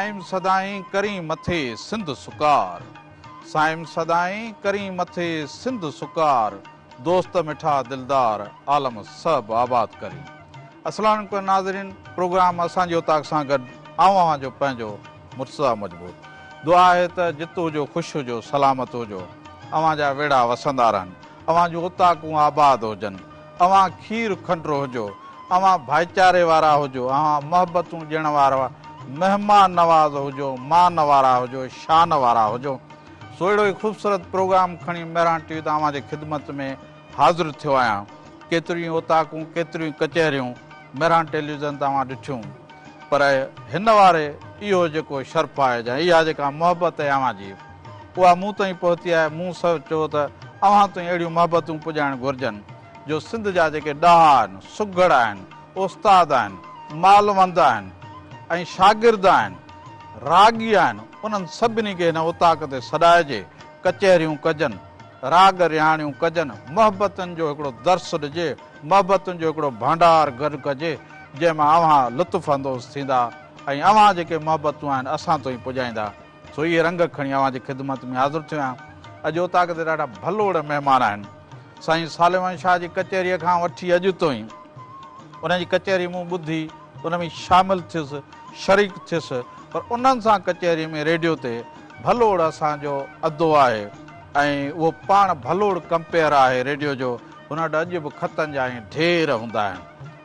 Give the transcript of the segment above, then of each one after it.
صائم سدائين ڪرين مٿي سنڌ سڪار. صائم سدائين ڪرين مٿي سنڌ سڪار. دوست مٺا دلدار عالم سڀ آباد ڪرين. السلام عليڪم ناظرين پروگرام اسان جي اوطاق سان گڏ آئون اوهان جو پنهنجو مرتضيٰ مجبور. دعا آهي ته جت هجو خوش هجو سلامت هجو اوهان جا ويڙها وسندا رهن اوهان جون اوطاقون آباد هجن اوهان کير کنڊ هجو اوهان ڀائيچاري وارا هجو اوهان محبتون ڏيڻ وارا مهمان نواز هجو مان وارا هجو شان وارا هجو. سو اهڙو ئي خوبصورت پروگرام کڻي مهراڻ ٽي وي تان اوهان جي خدمت ۾ حاضر ٿيو آهيان. ڪيتريون ئي اوطاقون، ڪيتريون ئي ڪچهريون مهراڻ ٽيليويزن تان اوهان ڏٺيون پر هن واري اهو جيڪو شرف آهي يا اها جيڪا محبت آهي اوهان جي اها مون تائين پهتي آهي. مون سوچيو ته اوهان تائين اهڙيون محبتون پڄائڻ گهرجن جو سنڌ جا جيڪي ڏاها آهن، سگهڙ آهن، استاد آهن، مالوند آهن ۽ شاگرد آهن، راڳي آهن، انهن سڀني کي هن اوطاق تي سڏائجي، ڪچهريون ڪجن، راڳ رهاڻيون ڪجن، محبتن جو هڪڙو درس ڏجي، محبتن جو هڪڙو ڀانڊار گڏ ڪجي، جنهن مان اوهان لطف اندوز ٿيندا ۽ اوهان جيڪي محبتون آهن اسان تائين پڄائيندا. سو اهي رنگ کڻي اوهان جي خدمت ۾ حاضر ٿيو آهيان. اڄ اوطاق تي ڏاڍا ڀلوڙ مهمان آهن. سائين صالح محمد شاهه جي ڪچهريء کان وٺي اڄ تائين ان جي ڪچهري مون ٻڌي، ان ۾ شامل ٿيس، شريڪ ٿيس، پر انهن سان ڪچهريء ۾ ريڊيو تي ڀلوڙ اسان جو ادو آهي ۽ اهو پاڻ ڀلوڙ ڪمپيئر آهي ريڊيو جو، هن وٽ اڄ به خطن جا ائين ڍير هوندا آهن،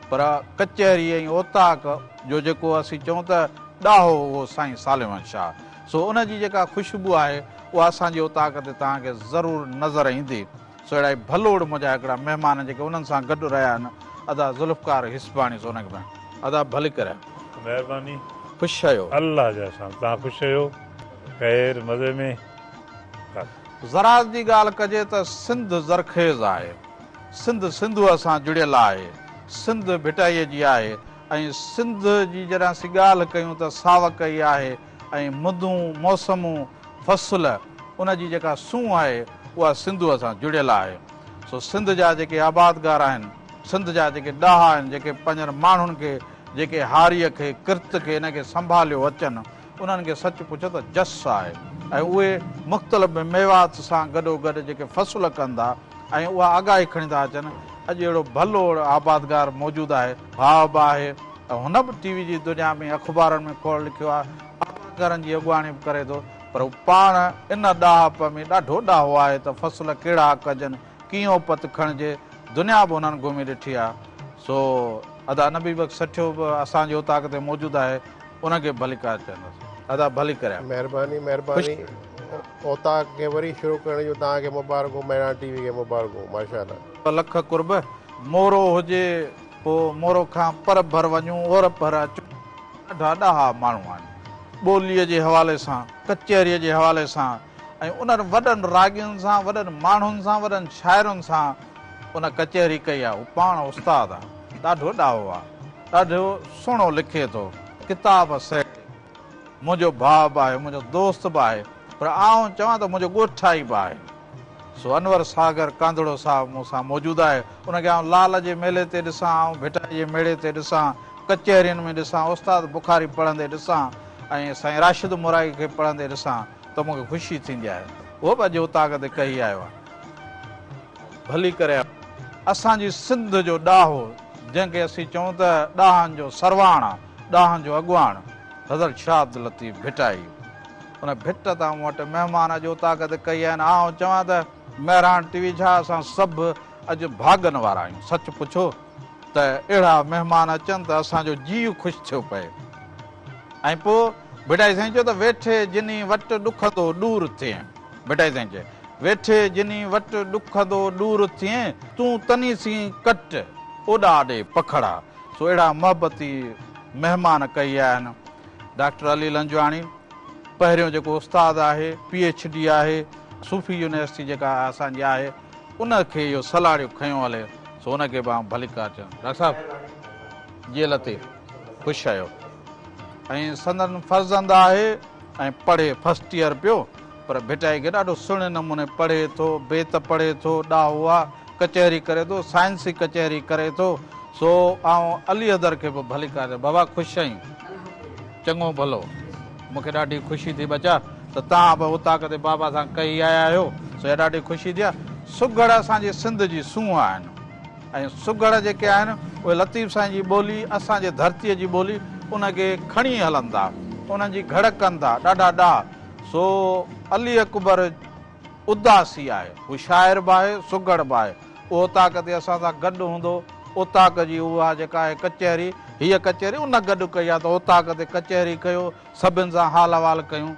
پر ڪچهري ۽ اوطاق جو جيڪو اسين چئون ته ڏاهو اهو سائين صالح محمد شاهه، سو ان جي جيڪا خوشبو آهي اها اسان جي اوطاق تي توهان کي ضرور نظر ايندي. سو اهڙا ئي ڀلوڙ منهنجا هڪڙا مهمان جيڪي انهن سان گڏ رهيا آهن ادا ذوالفقار هيسباڻي سو انهن کي پڻ ادا ڀلي ڪري. مهرباني. خوش آهيو. الله جا احسان توهان خوش آهيو خير مزي ۾. زراعت جي ڳالهه ڪجي ته سنڌ زرخيز آهي سنڌ سنڌوء سان جڙيل آهي سنڌ ڀٽائيء جي آهي ۽ سنڌ جي جڏهن اسين ڳالهه ڪيون ته ساوڪ ئي آهي ۽ مندون، موسمون، فصل، ان جي جيڪا سونهن آهي اها سنڌوء سان جڙيل آهي. سو سنڌ جا جيڪي آبادگار آهن، سنڌ جا جيڪي ڏاها آهن، جيڪي پنهنجن ماڻهن کي، جيڪي هاريء کي، ڪرت کي، ان کي سنڀاليو اچن، انهن کي سچ پڇو ته جس آهي ۽ اهي مختلف ميوات سان گڏوگڏ جيڪي فصل ڪن ٿا ۽ اها آگاهي کڻي ٿا اچن. اڄ اهڙو ڀلوڙ آبادگار موجود آهي، ڀاء به آهي ۽ هن به ٽي وي جي دنيا ۾ اخبارن ۾ کوڙ لکيو آهي، آبادگارن جي اڳواڻي به ڪري ٿو پر هو پاڻ ان ڏاهپ ۾ ڏاڍو ڏاهو آهي ته فصل ڪهڙا ڪجن، ڪيئن اپت کڻجي، دنيا به هنن گهمي ڏٺي آهي. سو ادا نبي بخش سٺيو به اسان جي اوطاق تي موجود آهي، ان کي ڀليڪار چوندس. ادا ڀلي ڪري آيو. مهرباني مهرباني اوطاق کي وري شروع ڪرڻ جون توهان کي مبارڪون مهراڻ ٽي وي کي مبارڪون ماشاءالله. لک قرب مورو هجي پوء مورو کان پر ڀر وڃون اور ڀر اچون ڏاڍا ڏاها ماڻهو آهن ٻوليء جي حوالي سان ڪچهريء جي حوالي سان ۽ انهن وڏن راڳين سان وڏن ماڻهن سان وڏن شاعرن سان ان ڪچهري ڪئي آهي هو پاڻ استاد آهي ڏاڍو ڏاهو آهي ڏاڍو سهڻو لکي ٿو ڪتاب سهيڙي منهنجو ڀاء به آهي منهنجو دوست به آهي پر آئون چوان ته منهنجو ڳوٺائي به آهي سو انور ساگر ڪانڌڙو صاحب مون سان موجود آهي ان کي آئون لال جي ميلي تي ڏسان آئون ڀٽائي جي ميڙي تي ڏسان ڪچهرين ۾ ڏسان استاد بخاري پڙهندي ڏسان ۽ سائين راشد مورائي کي پڙهندي ڏسان ته مون کي خوشي ٿيندي آهي اهو به اڄ اوطاق تي ڪهي آيو آهي. ڀلي ڪري آيو. اسان جي سنڌ جو ڏاهو جنهن کي اسين چئون ته ڏاهن جو سرواڻ آ، ڏاهن جو اڳواڻ حضرت شاهه عبداللطيف ڀٽائي. ان ڀٽ تان مون وٽ مهمان اڄ اوطاق تي ڪهي آيا آهن. آئون چوان ته مهراڻ ٽي وي ڇا اسان سڀ اڄ ڀاڳن وارا آهيون. سچ پڇو ته اهڙا مهمان اچن ته اسان جو جيء خوش ٿيو پئي. ۽ پوء ڀٽائي سائين چيو ته ويٺي جني وٽ ڏکندو ڏور ٿئين. ڀٽائي سائين چيو، ويٺي جني وٽ ڏکندو ڏور ٿئين، تون تني سين ڪٽ، اوڏا ڏي پکڙا. سو اهڙا محبتي مهمان ڪهي آيا آهن. ڊاڪٽر علي لنجواڻي پهريون جيڪو استاد آهي، پي ايڇ ڊي آهي، صوفي يونيورسٽي جيڪا اسان جي آهي، ان کي اهو سلاڙيو کنيو هلي، سو ان کي به آئون ڀليڪار چوان. ڊاڪٽر صاحب جيئي لطيف، خوش آهيو. ۽ سندن فرزند آهي ۽ پڙهي فرسٽ ايئر پيو پر ڀٽائي کي ڏاڍو سهڻي نموني پڙهي ٿو، بيت پڙهي ٿو، ڏاهو آ، ڪچهري ڪري ٿو، سائنسي ڪچهري ڪري ٿو، سو آئون علي حيدر کي به ڀليڪار چوان، بابا خوش آهين؟ چڱو ڀلو. مون کي ڏاڍي خوشي ٿي ٻچا ته توهان به اوطاق تي بابا سان ڪهي آيا آهيو، سو اها ڏاڍي خوشي ٿي آهي. سگهڙ اسان جي سنڌ جي سونهن آهن ۽ سگهڙ جيڪي آهن اهي لطيف سائين جي ٻولي، اسان جي ڌرتيء جي ٻولي ان کي کڻي هلن ٿا، انهن جي گهڙ ڪن ٿا، ڏاڍا ڏاها. سو علي اڪبر اداسي آهي، هو شاعر به آهي، سگهڙ به آهي. اهو اوطاق تي اسان سان گڏ هوندو، اوطاق جي اها جيڪا آهي ڪچهري، هيء ڪچهري ان گڏ ڪئي آهي ته اوطاق تي ڪچهري ڪيو، سڀن سان حال احوال ڪيون.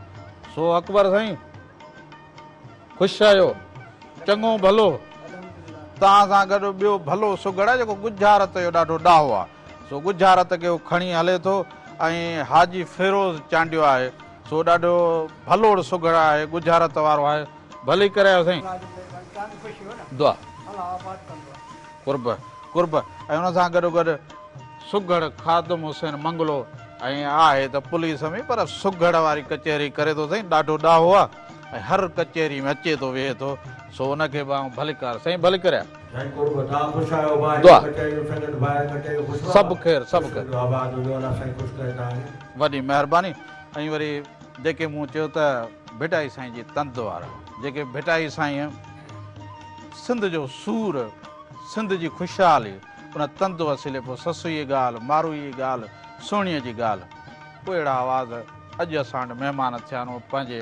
سو اڪبر سائين خوش آهيو؟ چڱو ڀلو. توهان سان گڏ ٻيو ڀلو سگهڙ آهي جيڪو ڳجهارت جو ڏاڍو ڏاهو آهي. سو ڳجهارت کي هو کڻي هلي ٿو ۽ حاجي فيروز چانڊيو آهي سو ڏاڍو ڀلوڙ سگهڙ آهي، ڳجهارت وارو آهي. ڀلي ڪري آيو سائين. دعا. قرب قرب ۽ ان سان گڏو گڏ سگهڙ خادم حسين منگلو ۽ آهي ته پوليس ۾ پر سگهڙ واري ڪچهري ڪري ٿو سائين ڏاڍو ڏاهو آ ۽ هر ڪچهري ۾ اچي ٿو ويهي ٿو سو ان کي به آئون ڀليڪار سائين ڀلي ڪري آ. سائين قرب توهان خوش آهيو ڀائر دعا. ڪچهريون سنگت ڀائر ڪچهريون خوش سڀ خير سڀ خوش خير. هجو آباد هجو الله سائين خوش ڪري توهان کي. وڏي مهرباني ۽ وري جيڪي مون چيو ته ڀٽائي سائين جي تند وارا جيڪي ڀٽائي سائين سنڌ جو سور، سنڌ جي خوشحالي ان تند وسيلي پوء سسئي ڳالهه، ماروئي ڳالهه، سهڻيء جي ڳالهه. پوء اهڙا آواز اڄ اسان وٽ مهمان ٿيا آهن، اهي پنهنجي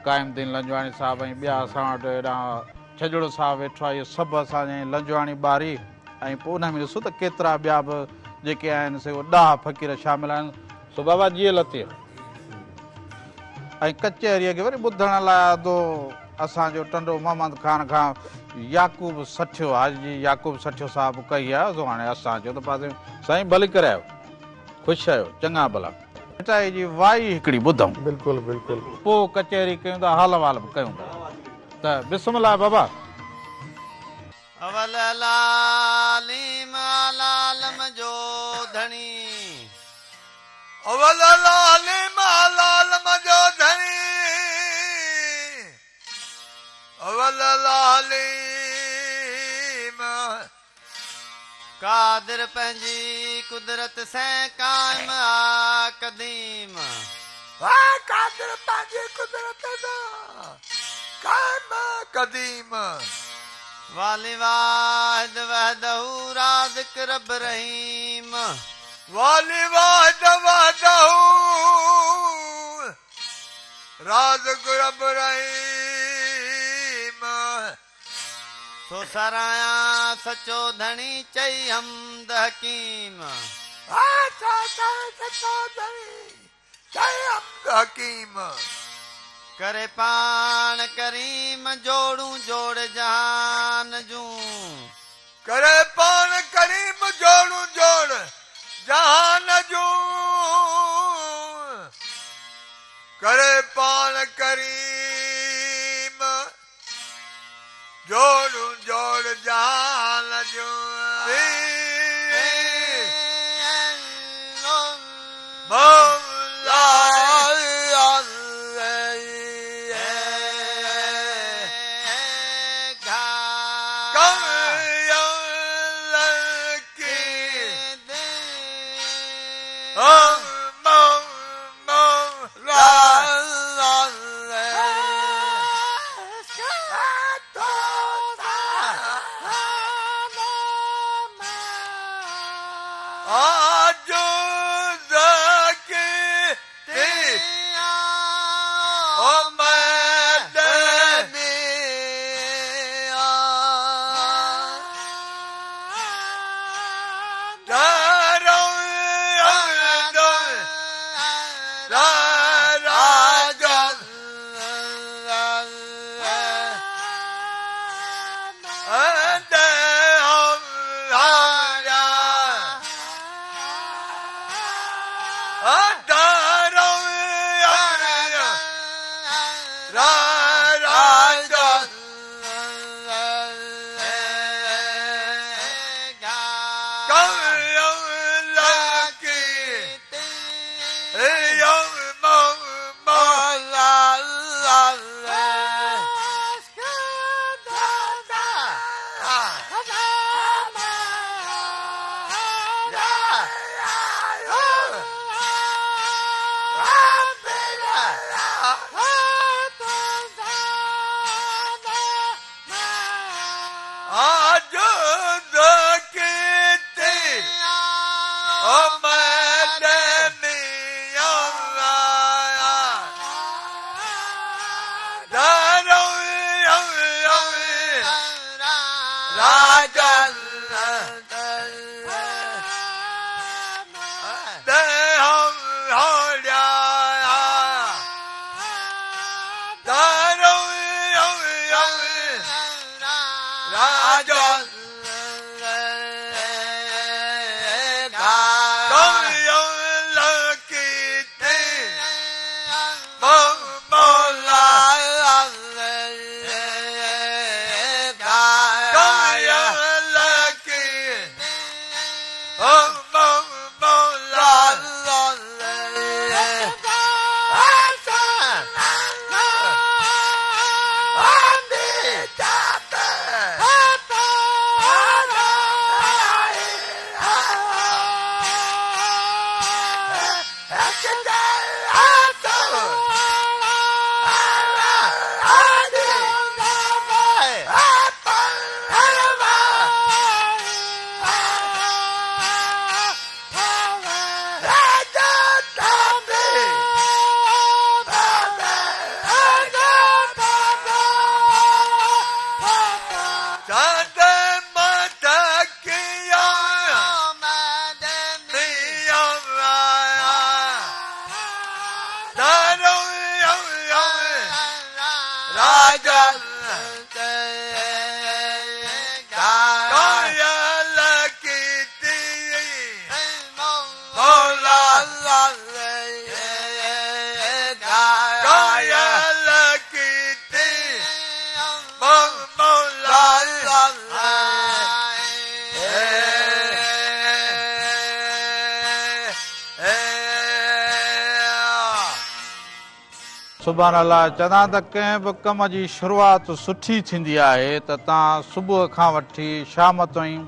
قائم الدين لنجواڻي صاحب ۽ ٻيا اسان وٽ هيڏانهن ڇڄڙو صاحب ويٺو آهي، اهي سڀ اسان جا لنجواڻي ٻاري ۽ پوء انهن ۾ ڏسو ته ڪيترا ٻيا به جيڪي آهن سي اهي ڏاها فقير شامل آهن. سو بابا جيئي لطيف. ۽ ڪچهريء کي وري ٻڌڻ لاء ادو اسان جو ٽنڊو محمد خان کان يعقوب سٺيو حاجي يعقوب سٺيو صاحب ڪهي آيو سو هاڻي اسان چيو ته پاسي سائين ڀلي ڪري آيو خوش آهيو چڱا ڀلا. ڀٽائي جي وائي هڪڙي ٻڌون. بلڪل بلڪل. پوء ڪچهري ڪيون ٿا حال احوال به ڪيون ٿا ته بسم الله بابا. اول العالم اعليٰ عالم جو ڌڻي. اول العالم اعليٰ عالم جو ڌڻي. اول العالم. قادر پنهنجي قدرت سين قائم آ قديم. قادر پنهنجي قدرت سان قائم آ قديم. والي واحد وحده رازق رب رحيم. والي واحد وحده رازق رب رحيم. ٿو ساراهيان سچو ڌڻي چئي حمد حڪيم. ٿو ساراهيان سچو ڌڻي چئي حمد حڪيم. ڪري پاڻ ڪريم جوڙون جوڙ جهان جون. ڪري پاڻ ڪريم جوڙون جوڙ جهان جون. ڪري پاڻ ڪريم جوڙون جوڙ جهان جون. سبحان الله چوندا آهن ته ڪنهن به ڪم جي شروعات سٺي ٿيندي آهي ته تان صبح کان وٺي شام تائين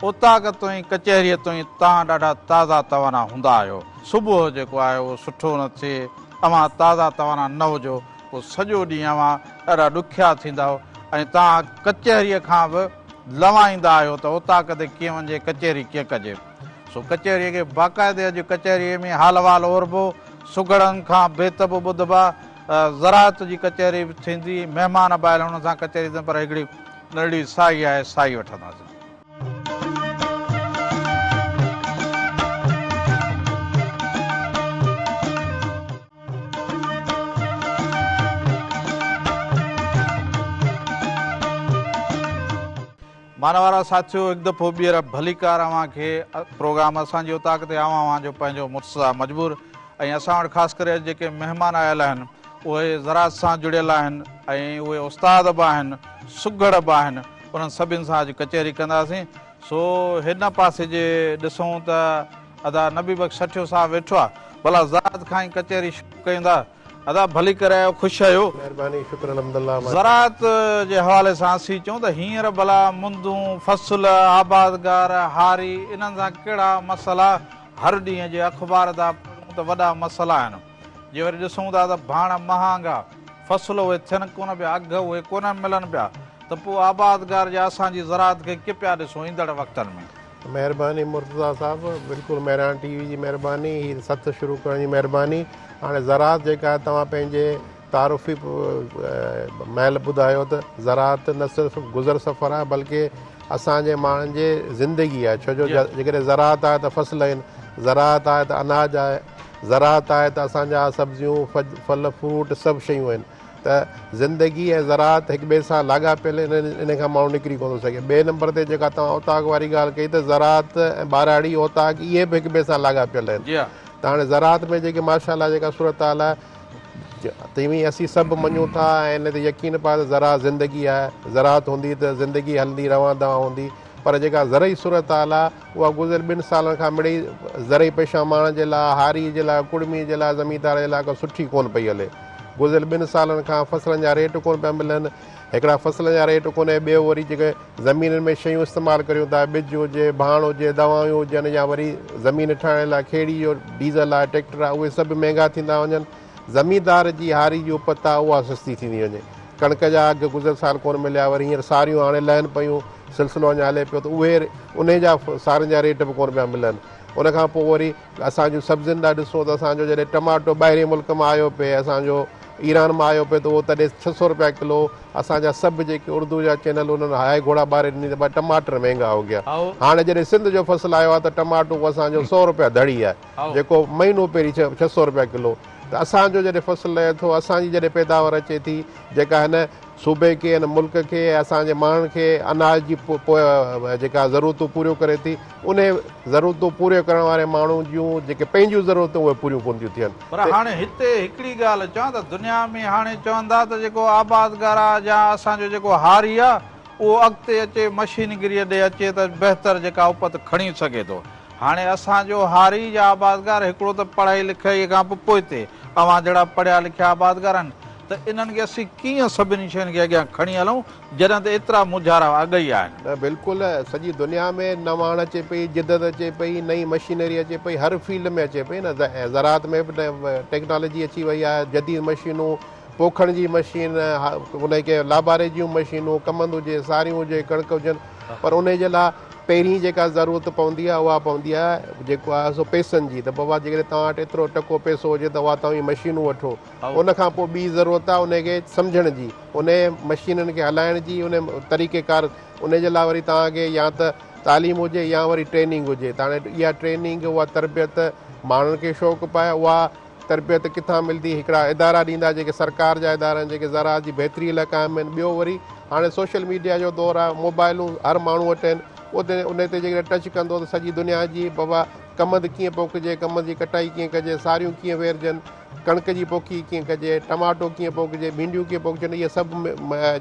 اوطاق تائين ڪچهريء تائين تان ڏاڍا تازا توانا هوندا آهيو. صبح جيڪو آهي اهو سٺو نه ٿئي اوهان تازا توانا نه هجو پوء سڄو ڏينهن اوهان ڏاڍا ڏکيا ٿيندا ۽ تان ڪچهريء کان به لنوائيندا آهيو ته اوطاق تي ڪيئن وڃجي ڪچهري ڪيئن ڪجي. سو ڪچهريء کي باقاعدي اڄ ڪچهريء ۾ حال احوال اوربو، سگهڙن کان بيت به ٻڌبا، زراعت جي ڪچهري به ٿيندي، مهمان به آيل انهن سان ڪچهري ٿيندي پر هڪڙي ننڍڙي ساهي آهي ساهي وٺنداسين. مانوارا ساٿيو هڪ دفعو ٻيهر ڀليڪار اوهان کي پروگرام اسان جي اوطاق تي آئون اوهان جو پنهنجو مرتضيٰ مجبور ۽ اسان وٽ خاص ڪري اڄ جيڪي مهمان آيل آهن اهي زراعت سان جڙيل آهن ۽ اهي استاد به آهن سگهڙ به آهن انهن سڀن سان اڄ ڪچهري ڪنداسين سو هن پاسي جي ڏسون ته ادا نبي بخش سٺيو صاحب ويٺو آهي ڀلا زراعت کان ئي ڪچهري شروع ڪيون ٿا ادا ڀلي ڪري آيو خوش آهيو. مهرباني شڪر الحمدالله ماشاءالله. زراعت جي حوالي سان اسين چئون ته هينئر ڀلا مندون، فصل، آبادگار، هاري انهن سان ڪهڙا مسئلا هر ڏينهن جي اخبار ٿا پڙهون ته وڏا مسئلا آهن. جي وري ڏسون ٿا ته ڀاڻ مهانگا، فصل اهي ٿين ڪونه پيا، اگهه اهي ڪونه ملن پيا ته پوء آبادگار يا اسان جي زراعت کي ڪيئن پيا ڏسون ايندڙ وقتن ۾. مهرباني مرتضيٰ صاحب بلڪل مهراڻ ٽي وي جي مهرباني هي سٿ شروع ڪرڻ جي مهرباني هاڻي زراعت جيڪا آهي توهان پنهنجي تعارفي مهل ٻڌايو ته زراعت نه صرف گذر سفر آهي بلڪه اسان جي ماڻهن جي زندگي آهي ڇو جو جيڪڏهن زراعت آهي ته فصل آهن زراعت آهي ته اناج آهي زراعت آهي ته اسان جا سبزيون ڦل فروٽ سڀ شيون آهن ته زندگي ۽ زراعت هڪ ٻئي سان لاڳاپيل آهن ان کان ماڻهو نڪري ڪونه ٿو سگهي. ٻئي نمبر تي جيڪا توهان اوطاق واري ڳالهه ڪئي ته زراعت ۽ ٻهراڙي اوطاق اهي به هڪ ٻئي سان لاڳاپيل آهن ته هاڻي زراعت ۾ جيڪي ماشاء الله جيڪا صورتحال آهي تنهن اسين سڀ مڃون ٿا ۽ ان تي يقين به آهي ته زراعت زندگي آهي زراعت هوندي ته زندگي هلندي روان دوان هوندي پر جيڪا زرعي صورتحال آهي اها گذريل ٻن سالن کان مڙئي زرعي پيشه ماڻهن جي لاء هاري جي لاء ڪڙمي جي لاء زميندار جي لاء ڪا سٺي ڪونه پئي هلي. گذريل ٻن سالن کان فصلن جا ريٽ ڪونه پيا ملن. هڪڙا فصلن جا ريٽ ڪونهي ٻيو وري جيڪي زمينن ۾ شيون استعمال ڪريون ٿا ٻج هجي ڀاڻ هجي دوائون هجن يا وري زمين ٺاهڻ لاء کيڙي جو ڊيزل آهي ٽريڪٽر آهي اهي سڀ مهنگا ٿيندا وڃن. زميندار جي هاري جي اپت آهي اها سستي ٿيندي وڃي. ڪڻڪ جا اگهه گذريل سال ڪونه مليا وري هينئر ساريون هاڻي لهن پيون سلسلو اڃا هلي پيو ته اهي انهي جا سارين جا ريٽ به ڪونه پيا ملن ان کان پوء وري اسان جون سبزين ڏانهن ڏسون ته اسان جو جڏهن ٽماٽو ٻاهرين ملڪ مان آيو پئي اسان جو ايران مان آيو پئي ته اهو تڏهن 600 رپيا ڪلو. اسان جا سڀ جيڪي اردو جا چينل انهن هاء گهوڙا ٻاري ڏني ته ڀائي ٽماٽر مهنگا هو گيا. هاڻي جڏهن سنڌ جو فصل آيو آهي ته ٽماٽو اسان جو 100 رپيا ڌڙي آهي جيڪو مهينو پهرين 600 رپيا ڪلو. ته اسان جو جڏهن فصل لهي ٿو، اسان جي جڏهن پيداوار اچي ٿي جيڪا هن صوبي کي، هن ملڪ کي ۽ اسان جي ماڻهن کي اناج جي جيڪا ضرورتون پوريون ڪري ٿي، انهي ضرورتون پوريون ڪرڻ واري ماڻهو جون جيڪي پنهنجون ضرورتون اهي پوريون ڪونه ٿيون ٿين. پر هاڻي هتي هڪڙي ڳالهه چوان ته دنيا ۾ هاڻي چوندا ته جيڪو آبادگار آ يا اسان جو جيڪو هاري آ اهو اڳتي اچي مشينگريء ڏي اچي ته بهتر جيڪا اپت کڻي سگهي ٿو. هاڻي اسان جو هاري يا آبادگار هڪڙو ته پڙهائي لکائيء کان به پوئتي، اوهان جهڙا پڙهيا لکيا آبادگار آهن ته انهن کي اسين ڪيئن سڀني شين کي اڳيان کڻي هلون جڏهن ته ايترا مونجهارا اڳ ئي آهن. نه بلڪل سڄي دنيا ۾ نواڻ اچي پئي، جدت اچي پئي، نئين مشينري اچي پئي، هر فيلڊ ۾ اچي پئي نه زراعت ۾ به ٽيڪنالاجي اچي وئي آهي، جديد مشينون، پوکڻ جي مشين، انهي کي لاباري جون مشينون، ڪمند هجي، ساريون هجي، ڪڻڪ هجن پر انهي جي لاء پهرين جيڪا ضرورت پوندي آهي اها پوندي آهي جيڪو آهي سو پئسن جي ته بابا جيڪڏهن توهان وٽ ايترو ٽڪو پئسو هجي ته اها توهين مشينون وٺو. ان کان پوء ٻي ضرورت آهي انهي کي سمجهڻ جي، انهي مشينن کي هلائڻ جي، انهي طريقي ڪار انهي جي لاء وري توهان کي يا ته تعليم هجي يا وري ٽريننگ هجي ته هاڻي اها ٽريننگ اها تربيت ماڻهن کي شوق پائي اها تربيت ڪٿان ملندي هڪڙا ادارا ڏيندا جيڪي سرڪار جا ادارا آهن جيڪي زراعت جي بهتري لاء قائم آهن ٻيو وري هاڻي سوشل ميڊيا جو دور آهي موبائلون هر ماڻهو وٽ آهن اتي انهي تي جيڪڏهن ٽچ ڪندو ته سڄي دنيا جي بابا ڪمند ڪيئن پوکجي ڪمند جي ڪٽائي ڪيئن ڪجي ساريون ڪيئن ويرجن ڪڻڪ جي پوکي ڪيئن ڪجي ٽماٽو ڪيئن پوکجي ڀينڊيون ڪيئن پوکجن اهي سڀ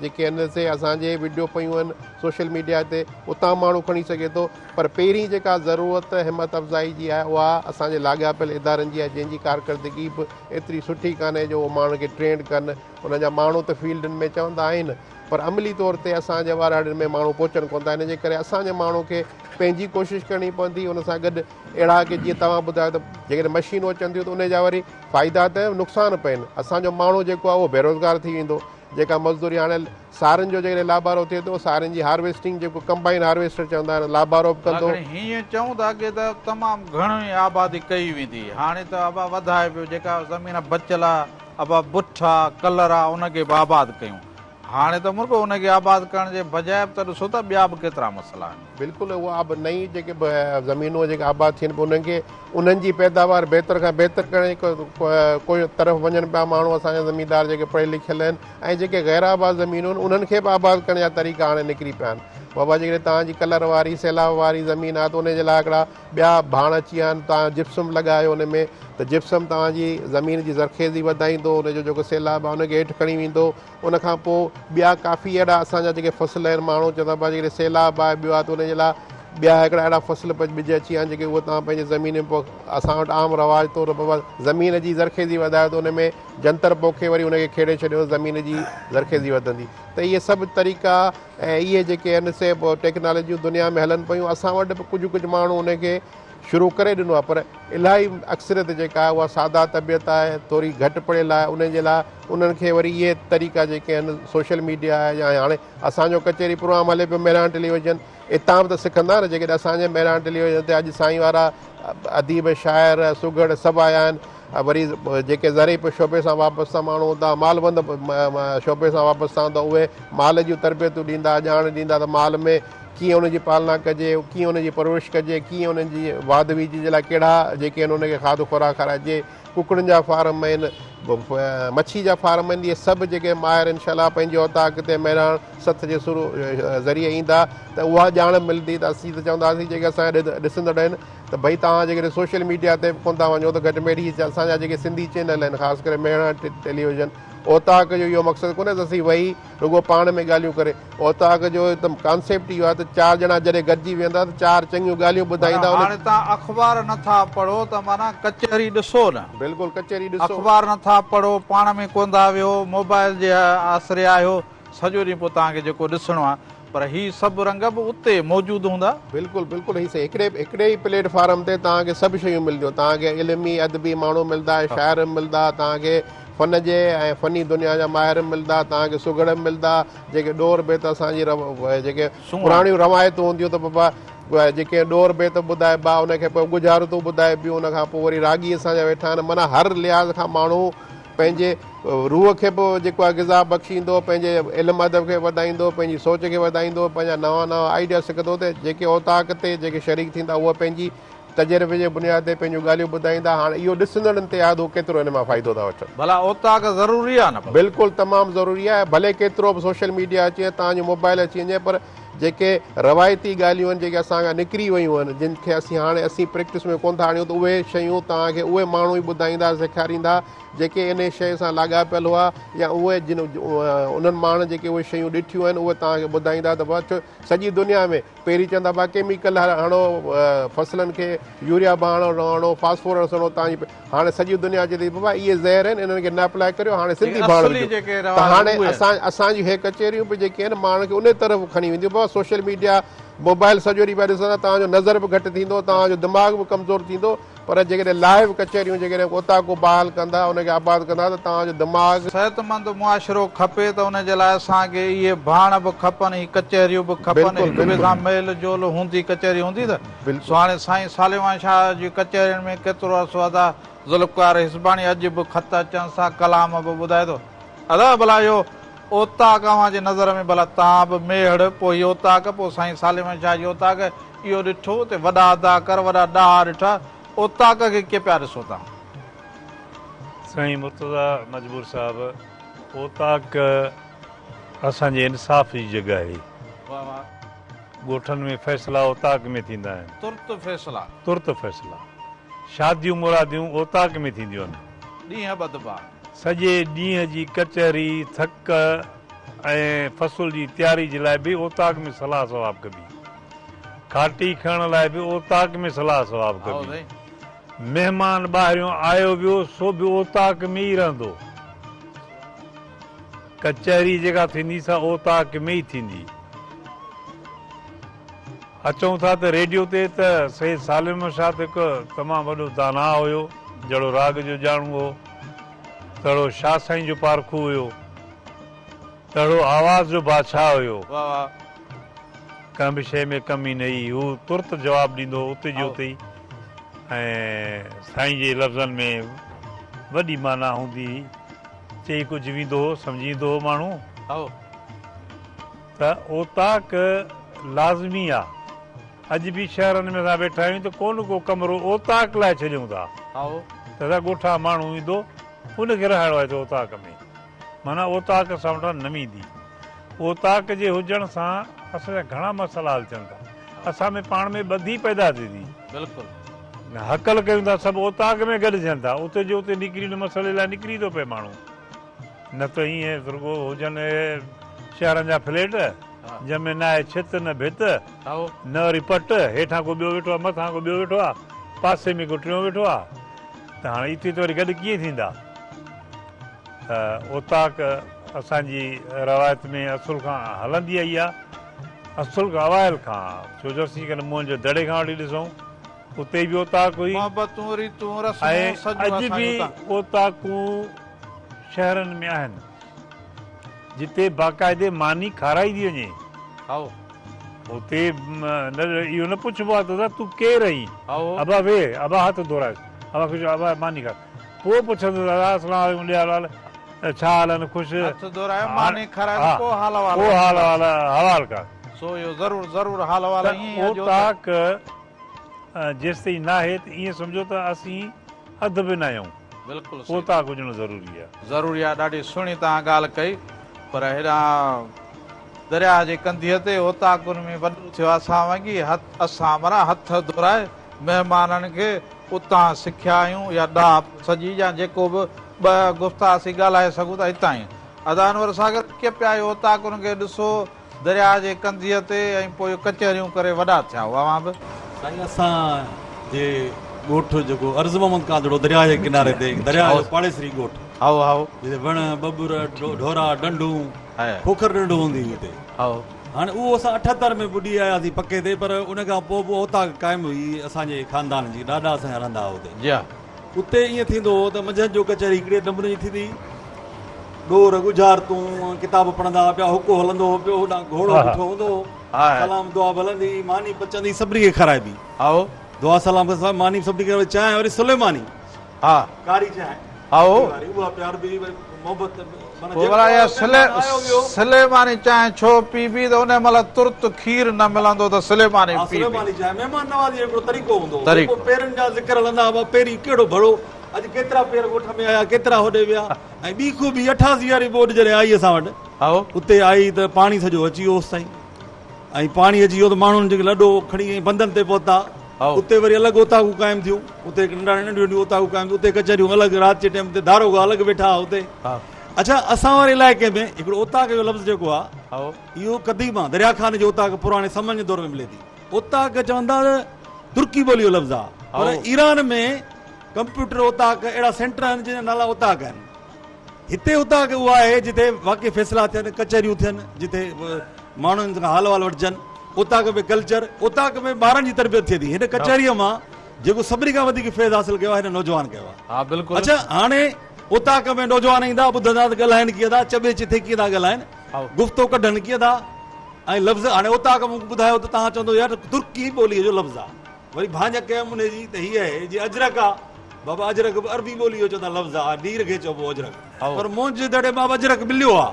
جيڪي آهن سي اسان جي وڊيو پيون آهن سوشل ميڊيا تي اتان ماڻهو کڻي سگهي ٿو پر پهرين جيڪا ضرورت همت افزائي جي آهي اها اسان جي لاڳاپيل ادارن جي آهي جنهن جي ڪارڪردگي به ايتري سٺي ڪانهي جو اهو ماڻهن کي ٽرينڊ ڪن. انهن جا ماڻهو ته فيلڊن ۾ چوندا آهن پر عملي طور تي اسان جي ٻهراڙين ۾ ماڻهو پهچن ڪونه ٿا ان جي ڪري اسان جي ماڻهو کي پنهنجي ڪوشش ڪرڻي پوندي ان سان گڏ اهڙا ڪي جيئن توهان ٻڌايو ته جيڪڏهن مشينون اچن ٿيون ته ان جا وري فائدا ته نقصان به آهن اسان جو ماڻهو جيڪو آهي اهو بيروزگار ٿي ويندو جيڪا مزدوري هاڻي سارين جو جيڪڏهن لابارو ٿئي ٿو، سارين جي هارويسٽنگ جيڪو ڪمبائن هارويسٽر چوندا آهن، لابارو به ڪندو. اگر هيئن چئون ته اڳي ته تمام گهڻي آبادي ڪئي ويندي هئي، هاڻي ته ابا وڌائي پيو، جيڪا زمين بچيل آ، ابا بٺ آ، ڪلر آ، ان کي به آباد ڪيون. هاڻي ته مرڳو ان کي آباد ڪرڻ جي بجاء به ته ڏسو ته ٻيا به ڪيترا مسئلا آهن. بلڪل اها آب نئين جيڪي به زمينون جيڪي آباد ٿين پيون انهن کي انهن جي پيداوار بهتر کان بهتر ڪرڻ جي ڪو طرف وڃن پيا ماڻهو اسان جا زميندار جيڪي پڙهيل لکيل آهن ۽ جيڪي غير آباد زمينون آهن انهن کي به آباد ڪرڻ جا طريقا هاڻي نڪري پيا آهن بابا جيڪڏهن توهان جي ڪلر واري سيلاب واري زمين آهي ته ان جي لاء هڪڙا ٻيا ڀاڻ اچي ويا آهن توهان جپسم لڳايو ان ۾ ته جپسم توهان جي زمين جي زرخيزي وڌائيندو ان جو جيڪو سيلاب آهي ان کي هيٺ کڻي ويندو ان کان پوء ٻيا ڪافي اهڙا اسان جا جيڪي فصل آهن ماڻهو چوندا بابا جيڪڏهن سيلاب آهي ٻيو آهي ته ان جي لاء ٻيا هڪڙا اهڙا فصل ٻج اچي ويا آهن جيڪي اهي توهان پنهنجي زمين ۾ پوک اسان وٽ عام رواج طور بابا زمين جي زرخيزي وڌايو ته ان ۾ جنتر پوکي وري ان کي کيڙي ڇڏيو زمين جي زرخيزي وڌندي ته اهي سڀ طريقا ۽ اهي جيڪي آهن سي ٽيڪنالاجيون دنيا ۾ هلن پيون اسان وٽ به ڪجهه ڪجهه ماڻهو ان کي شروع ڪري ڏنو آهي پر الاهي اڪثريت جيڪا آهي اها ساده طبيعت آهي ٿوري گهٽ پڙهيل آهي انهن جي لاء انهن کي وري اهي طريقا جيڪي آهن سوشل ميڊيا آهي يا هاڻي اسان جو ڪچهري پروگرام هلي پيو مهراڻ ٽيليويزن اتان به ته سکندا نه جيڪڏهن اسان جي مهراڻ ٽيليويزن تي اڄ سائين وارا اديب شاعر سگهڙ سڀ آيا آهن وري جيڪي زرعي شعبي سان وابسته ماڻهو هوندا مالوند شعبي سان وابسته هوندا اهي مال جون تربيتون ڏيندا ڄاڻ ڏيندا ته مال ۾ ڪيئن ان جي پالنا ڪجي، ڪيئن ان جي پرورش ڪجي، ڪيئن انهن جي واڌ ويجهه جي لاء ڪهڙا جيڪي آهن ان کي کاڌ خوراڪ کارائجي، ڪڪڙن جا فارم آهن، مڇي جا فارم آهن، اهي سڀ جيڪي ماهر انشاء الله پنهنجي اوطاق تي مهراڻ سٿ جي سرو ذريعي ايندا ته اها ڄاڻ ملندي ته اسين ته چونداسين جيڪي اسان جا ڏسندڙ آهن ته ڀئي توهان جيڪڏهن سوشل ميڊيا تي به ڪونه ٿا وڃو ته گهٽ ۾ گهٽ هي اسان جا جيڪي سنڌي چينل آهن خاص ڪري مهراڻ ٽيليويزن اوطاق جو اهو مقصد ڪونهي ته اسين ويهي رڳو پاڻ ۾ ڳالهيون ڪري اوطاق جو ته ڪانسيپٽ اهو آهي ته چار ڄڻا جڏهن گڏجي ويهندا ته چار چڱيون ڳالهيون ٻڌائيندا معنيٰ هاڻي توهان اخبار نه ٿا پڙهو ته معنيٰ ڪچهري ڏسو نه. بلڪل ڪچهري ڏسو. اخبار نه ٿا پڙهو پاڻ ۾ ڪونه ٿا ويهو موبائل جي آسري آهيو سڄو ڏينهن پوء توهان کي جيڪو ڏسڻو آهي پر هي سڀ رنگ به اتي موجود هوندا. بلڪل بلڪل هي سائين هڪڙي هڪڙي ئي پليٽ فارم تي توهان کي سڀ شيون ملنديون توهان کي علمي ادبي ماڻهو ملندا شاعر ملندا توهان کي فن جي ۽ فني دنيا جا ماهر به ملندا، توهان کي سگهڙ به ملندا، جيڪي ڏور بيت اسان جي جيڪي پراڻيون روايتون هونديون ته بابا جيڪي ڏور بيت ٻڌائبا ان کي پوء ڳجهارتون ٻڌائبيون ان کان پوء وري راڳي اسان جا ويٺا آهن معنيٰ هر لحاظ کان ماڻهو پنهنجي روح کي به جيڪو آهي غذا بخشيندو، پنهنجي علم ادب کي وڌائيندو، پنهنجي سوچ کي وڌائيندو، پنهنجا نوان نوان آئيڊيا سکندو ته جيڪي اوطاق تي جيڪي شريڪ ٿيندا اهي پنهنجي تجربي جي بنياد تي پنهنجون ڳالهيون ٻڌائيندا، هاڻ اهو ڏسندڙن تي آهي ته هو ڪيترو ان مان فائدو ٿا وٺن. ڀلا اوطاق ضروري آهي نه ڀلا. بلڪل تمام ضروري آهي، ڀلي ڪيترو به سوشل ميڊيا اچي وڃي، توهان جو موبائل اچي وڃي پر جيڪي روايتي ڳالهيون آهن جيڪي اسان کان نڪري ويون آهن جن کي اسين هاڻي اسين پريڪٽس ۾ ڪونه ٿا آڻيون ته اهي شيون توهان کي اهي ماڻهو ئي ٻڌائيندا سيکاريندا جيڪي انهي شيء سان لاڳاپيل هئا يا اهي جن انهن ماڻهن جيڪي اهي شيون ڏٺيون آهن اهي توهان کي ٻڌائيندا ته بابا ڇو سڄي دنيا ۾ پهرين چوندا هئا ڪيميڪل هڻو فصلن کي يوريا ڀاڻ هڻو فاسفورس هڻو توهان جي هاڻي سڄي دنيا چئي ٿي بابا اهي زهر آهن انهن کي نه اپلاء ڪريو هاڻي سنڌي ڀاڻ وجهو ته هاڻي اسان اسان جون هي ڪچهريون به جيڪي آهن ماڻهن کي انهي طرف کڻي وينديون بابا سوشل ميڊيا موبائل سڄو ڏينهن پيا ڏسندا توهان جو نظر به گهٽ ٿيندو توهان جو دماغ به ڪمزور ٿيندو پر جيڪڏهن لائيو ڪچهريون جيڪڏهن اوطاقون بحال ڪندا ان کي آباد ڪندا ته توهان جو دماغ. صحتمند معاشرو کپي ته ان جي لاء اسان کي اهي ڀاڻ به کپن هي ڪچهريون به کپن بلڪل هڪ ٻئي بلڪل. سان ميل جول هوندي ڪچهري هوندي ته بلڪل. سو هاڻي سائين صالح شاهه جي ڪچهرين ۾ ڪيترو عرصو ادا ذوالفقار هيسباڻي اڄ به خط اچن سا ڪلام به ٻڌائي ٿو ادا ڀلا اهو اوطاق اوهان جي نظر ۾ ڀلا توهان به ميهڙ پوء هي اوطاق پوء سائين صالح شاهه جي اوطاق اهو ڏٺو ته وڏا اداڪار وڏا ڏاها ڏٺا، اوطاق کي ڪيئن پيا ڏسو توهان؟ سائين مرتضيٰ مجبور صاحب، اوطاق اسان جي انصاف جي جڳهه آهي. واه واه. ڳوٺن ۾ فيصلا اوطاق ۾ ٿيندا آهن. ترت فيصلا. ترت فيصلا. شاديون مراديون اوطاق ۾ ٿينديون آهن. ڏينهن ٻڌبا. سڄي ڏينهن جي ڪچهري، ٿڪ ۽ فصل جي تياري جي لاء به اوطاق ۾ صلاح ثواب ڪبي. کاٽي کڻڻ لاء به اوطاق ۾ صلاح ثواب ڪبي. مهمان ٻاهريون آيو ويو سو به اوطاق ۾ ئي رهندو. ڪچهري جيڪا ٿيندي سا اوطاق ۾ ئي ٿيندي. اچون ٿا ته ريڊيو تي ته سيد صالح محمد شاهه ته هڪ تمام وڏو داناء هيو، جهڙو راڳ جو ڄاڻو هو، تهڙو شاهه سائين جو پارکو هيو. تهڙو آواز جو بادشاهه هيو. ڪنهن به شيء ۾ ڪمي نه هئي. هو ترت جواب ڏيندو هو اتي جي اتي ئي ۽ سائين جي لفظن ۾ وڏي معنيٰ هوندي هئي. چئي ڪجهه ويندو هو، سمجهي ايندو هو ماڻهو. ته اوطاق لازمي آ. اڄ به شهرن ۾ اسان ويٺا آهيون ته ڪو نه ڪو ڪمرو اوطاق لاء ڇڏيون ٿا. ته اسان ڳوٺان ماڻهو ايندو ان کي رهائڻو آهي ته اوطاق ۾. معنيٰ اوطاق اسان وٽان نه ويندي. اوطاق جي هجڻ سان اسان جا گهڻا مسئلا حل ٿين ٿا. اسان ۾ پاڻ ۾ ٻڌي پيدا ٿئي ٿي. بلڪل. هڪل ڪيون ٿا سڀ اوطاق ۾ گڏ ٿين ٿا. اتي جو اتي نڪري ان مسئلي لاء نڪري ٿو پئي ماڻهو. نه ته ائين رڳو هجن اهي شهرن جا فليٽ جنهن ۾ نه آهي ڇت نه ڀت نه وري پٽ، هيٺان ڪو ٻيو ويٺو آهي مٿان ڪو ٻيو ويٺو آهي پاسي ۾ ڪو ٽيون ويٺو آهي ته هاڻي اتي ته وري گڏ ڪيئن ٿيندا. ته اوطاق اسان جي روايت ۾ اصل کان هلندي آئي آهي، اصل کان اوائل کان، ڇو جو اسين جيڪڏهن موهن جي دڙي کان وٺي ڏسون اتي به اوطاق هئي. محبتون، ريتون، رسمون ۽ سڄيون اڄ اسان جون به اتان. اوطاقون شهرن ۾ آهن، جتي باقاعدي ماني کارائي ٿي وڃي. هائو. اتي نه اهو نه پڇبو آهي ته تون ڪير آهين؟ هائو. ابا ويهه، ابا هٿ ڌورائيس، ابا خوش، ابا ماني کاء. پوء پڇندو دادا اسلام عليڪم ڏي حال احوال ڇا حال آهن خوش هٿ ڌورايو ماني کارائي ته پوء حال احوال پوء حال احوال حوال ڪر سو اهو ضرور ضرور حال احوال ته ائين ئي اڄ اوطاق جيستائين ناهي ته ائين سمجهو ته اسين اڌ به ناهيون بلڪل صحيح اوطاق هجڻ ضروري آهي. ضروري آهي ڏاڍي سهڻي توهان ڳالهه ڪئي پر هيڏانهن درياهه جي ڪنڌيء تي اوطاقن ۾ وڏو ٿيو اسان وانگي اسان معنيٰ هٿ ڌورائي مهمانن کي اتان سکيا آهيون يا ڏاهپ سڄي يا جيڪو به ٻه گفتا اسين ڳالهائي سگهون ٿا هتان ئي ادا انور ساگر ڪيئن پيا اهو اوطاقن کي ڏسو درياهه جي ڪنڌيء تي ۽ پوء ڪچهريون ڪري وڏا ٿيا هئا اوهان به. سائين اسان جي ڳوٺ جيڪو عرض محمد ڪانڌڙو درياهه جي ڪناري تي درياهه جو پاڙيسري ڳوٺ هائو هائو. جتي وڻ ٻٻر ڍورا ڍنڍون کوکر ڍنڍ هوندي هئي اتي. هائو. هاڻي اهو اسان 78 ۾ ٻڏي آياسين پڪي تي پر ان کان پوء به اوطاق قائم هئي اسان جي خاندان جي ڏاڏا اسان جا رهندا هئا اتي. جي ها. اتي ائين ٿيندو هو ته منجهند جو ڪچهري هڪڙي نموني جي ٿيندي هئي. ڏور، ڳجهارتون، ڪتاب پڙهندا هئا پيا، حقو هلندو هو پيو، هوڏانهن گهوڙو بيٺو هوندو هو. سلام دعا به هلندي هئي، ماني پچندي سڀني کي کارائبي. هائو. دعا سلام کان سواء ماني به سڀني کي کارائبي، چانهه وري سليماني. ها. ڪاري چانهه. هائو. واري اها پياربي وري محبت معنيٰ پوء جيڪو ڀلا اها آيو مهمان آيو ويو. سليماني چانهه ڇو پيبي ته ان مهل ترت کير نه ملندو ته سليماني ها پيبي. سليماني چانهه مهمان نوازي جو هڪڙو طريقو هوندو هو. طريقو. جيڪو پيرن جا ذڪر هلندا هئا پيرين ڪهڙو ڀڙو اڄ ڪيترا پير ڳوٺ ۾ آيا ڪيترا هوڏي ويا ۽ ٻي خوبي 88 واري ٻوڏ جڏهن آئي اسان وٽ هائو. اتي آئي ته پاڻي سڄو اچي ويو اوستائين ۽ پاڻي اچي ويو ته ماڻهن جيڪي لڏو کڻي ۽ بندن تي پهتا اتي وري الڳ اوطاقون قائم ٿيون اتي ننڍا ننڍيون ننڍيون اوطاقون قائم ٿيون اتي ڪچهريون الڳ رات جي ٽيم تي داروغا الڳ ويٺا هئا اتي اڇا اسان واري علائقي ۾ هڪڙو اوطاق جو لفظ جيڪو آهي اهو قديم آهي دريا خان جي اوطاق پراڻي سمن جي دور ۾ ملي ٿي اوطاق چوندا ته ترڪي ٻولي جو لفظ آهي پر ايران ۾ ڪمپيوٽر اوطاق اهڙا سينٽر آهن جن جا نالا اوطاق آهن هتي اوطاق اها آهي جتي واقعي فيصلا ٿين، ڪچهريون ٿين، جتي ماڻهن کان حال احوال وٺجن. اوطاق ۾ ڪلچر، اوطاق ۾ ٻارن جي تربيت ٿئي ٿي. هن ڪچهريء مان جيڪو سڀني کان وڌيڪ فيض حاصل ڪيو آهي هن نوجوان ڪيو آهي. ها بلڪل. اڇا هاڻي اوطاق ۾ نوجوان ايندا ٻڌندا ته ڳالهائن ڪيئن ٿا، چٻي چٿي ڪيئن ٿا ڳالهائن، گفتو ڪڍن ڪيئن ٿا ۽ لفظ هاڻي اوطاق مون ٻڌايو ته توهان چوندو يار ترڪي ٻوليء جو لفظ آهي. وري ڀاڃ ڪيم انهي جي ته هيء آهي جي اجرڪ آ. بابا اجرڪ به عربي ٻوليء جو چوندا لفظ آ، نير کي چئبو اجرڪ. پر موهن جي دڙي مان به اجرڪ مليو آ.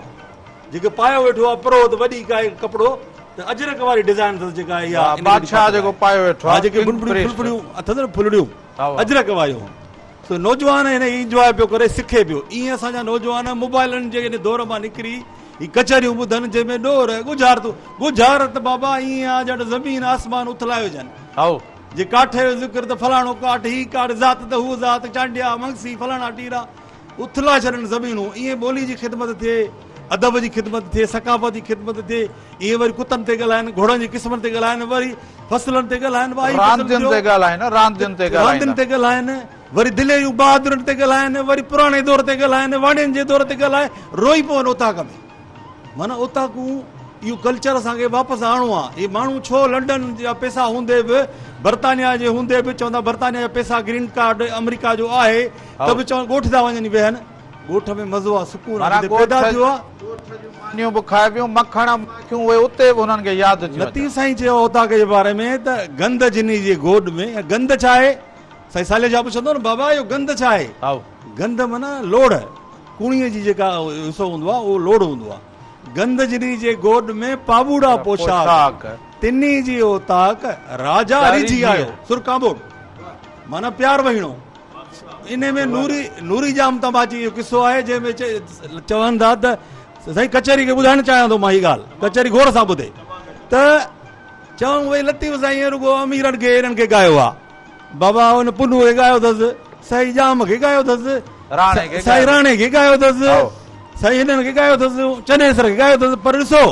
جيڪي پايو ويٺو آ پروهت وڏي ڪائي ڪپڙو ته اجرڪ واري ڊزائن اٿس جيڪا اها ها ان کي بادشاهه ڏيکاريو جيڪو آهي. پايو ويٺو ها آ جيڪي ڪنگ بنبڙيون پريسٽ. ڦلڦڙيون اٿس نه ڦلڙيون ها. اجرڪ واريون. سو نوجوان هن انجواء پيو ڪري سکي پيو. ايئن اسان جا نوجوان موبائلن جي ان دور مان نڪري هي ڪچهريون ٻڌن جنهن ۾ ڏور، ڳجهارتون، ڳجهارت بابا ائين آ ڄڻ زمين آسمان اٿلايو هجن. هائو. جي ڪاٺ جو ذڪر ته فلاڻو ڪاٺ، هي ڪاٺ، ذات ته هوء ذات، چانڊيا، منگسي، فلاڻا ٽيرا، اٿلائي ڇڏن زمينون. ائين ٻولي جي خدمت ٿئي، ادب جي خدمت ٿئي، ثقافت جي خدمت ٿئي. ائين وري ڪتن تي ڳالهائن، گهوڙن جي قسمن تي ڳالهائن، وري فصلن تي ڳالهائن، واهي فصل راندين ٿيو. تي ڳالهائن، راندين تي راندين ڳالهائيندا. تي ڳالهائن. وري دليريون بهادرن تي ڳالهائن، وري پراڻي دور تي ڳالهائن، واڻين جي دور تي ڳالهائي روئي پون اوطاق ۾. معنيٰ اوطاقون اهو ڪلچر اسان کي واپس آڻڻو آ. هي ماڻهو ڇو لنڊن جا پئسا هوندي به برطانيا جي هوندي به چوندا برطانيا جا پئسا گرين ڪارڊ آمريڪا جو آهي ته به چون ڳوٺ ٿا وڃن ويهن. ڳوٺ ۾ مزو آ سڪون آ معنيٰ جتي پيدا ٿيو آ. ڳوٺ جون مانيون به کائبيون مکڻ ماکيون اهي اتي به هنن کي ياد ٿيون اچن. لطيف سائين چيو اوطاق جي باري ۾ ته گند جني جي گوڏ ۾ گند ڇا آهي؟ سائين صالح شاهه پڇندو نه بابا اهو گند ڇا آهي؟ هائو. گند معنيٰ لوڙهه، ڪوڻيء جي جيڪا حصو هوندو آهي اهو لوڙهه هوندو آهي. گند جني جي گوڏ ۾ پاٻوڙا پوشاڪ، تني جي اوطاق، راجا ريجهي آيو، سر ڪانبوڙ معنيٰ پيار وهيڻو. انهي ۾ نوري نوري ڄام تماچي جو قصو آهي جنهن ۾ چون ٿا ته سائين ڪچهري کي ٻڌائڻ چاهيان ٿو مان هي ڳالهه ڪچهري غور سان ٻڌي ته چون ڀئي لطيف سائين رڳو اميرن کي انهن کي ڳايو آ. بابا ان پنهون کي ڳايو اٿس، سائين ڄام کي ڳايو اٿس، سائين راڻي کي ڳايو اٿس، سائين هنن کي ڳايو اٿس، چنيسر کي ڳايو اٿس، پر ڏسو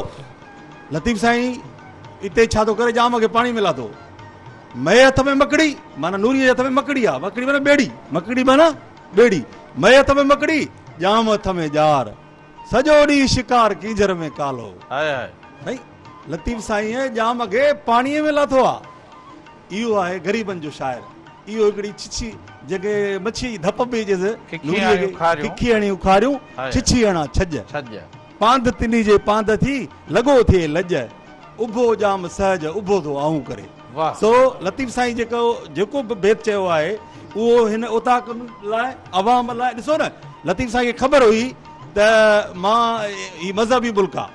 لطيف سائين اتي ڇا ٿو ڪري ڄام کي پاڻي ۾ لاٿو، مئي هٿ ۾ مڪڙي معنيٰ نوريء جي هٿ ۾ مڪڙي آ، مڪڙي معنيٰ ٻيڙي، مڪڙي معنيٰ ٻيڙي، مئي هٿ ۾ مڪڙي، ڄام هٿ ۾ ڄار، سڄو ڏينهن شڪار ڪينجهر ۾ ڪالو. سائين لطيف سائينء ڄام کي پاڻيء ۾ لاٿو آ. اهو آهي غريبن جو شاعر. اهو هڪڙي ڇڇي جنهن کي مڇيء جي ڌپ به چئجي، نوريء کي ڪکي هڻي کاريون، ڇڇي هڻان ڇڄ. پاند تنهي جي پاند ٿي، لڳو ٿئي لڄ. اڀو ڄام سهج، اڀو ٿو آهون ڪري. سو لطيف سائين جيڪو جيڪو به بيت چيو آهي، اهو هن اوطاق لاء، عوام لاء، ڏسو نه لطيف سائين کي خبر هئي ته مان هي مذهبي ملڪ آ.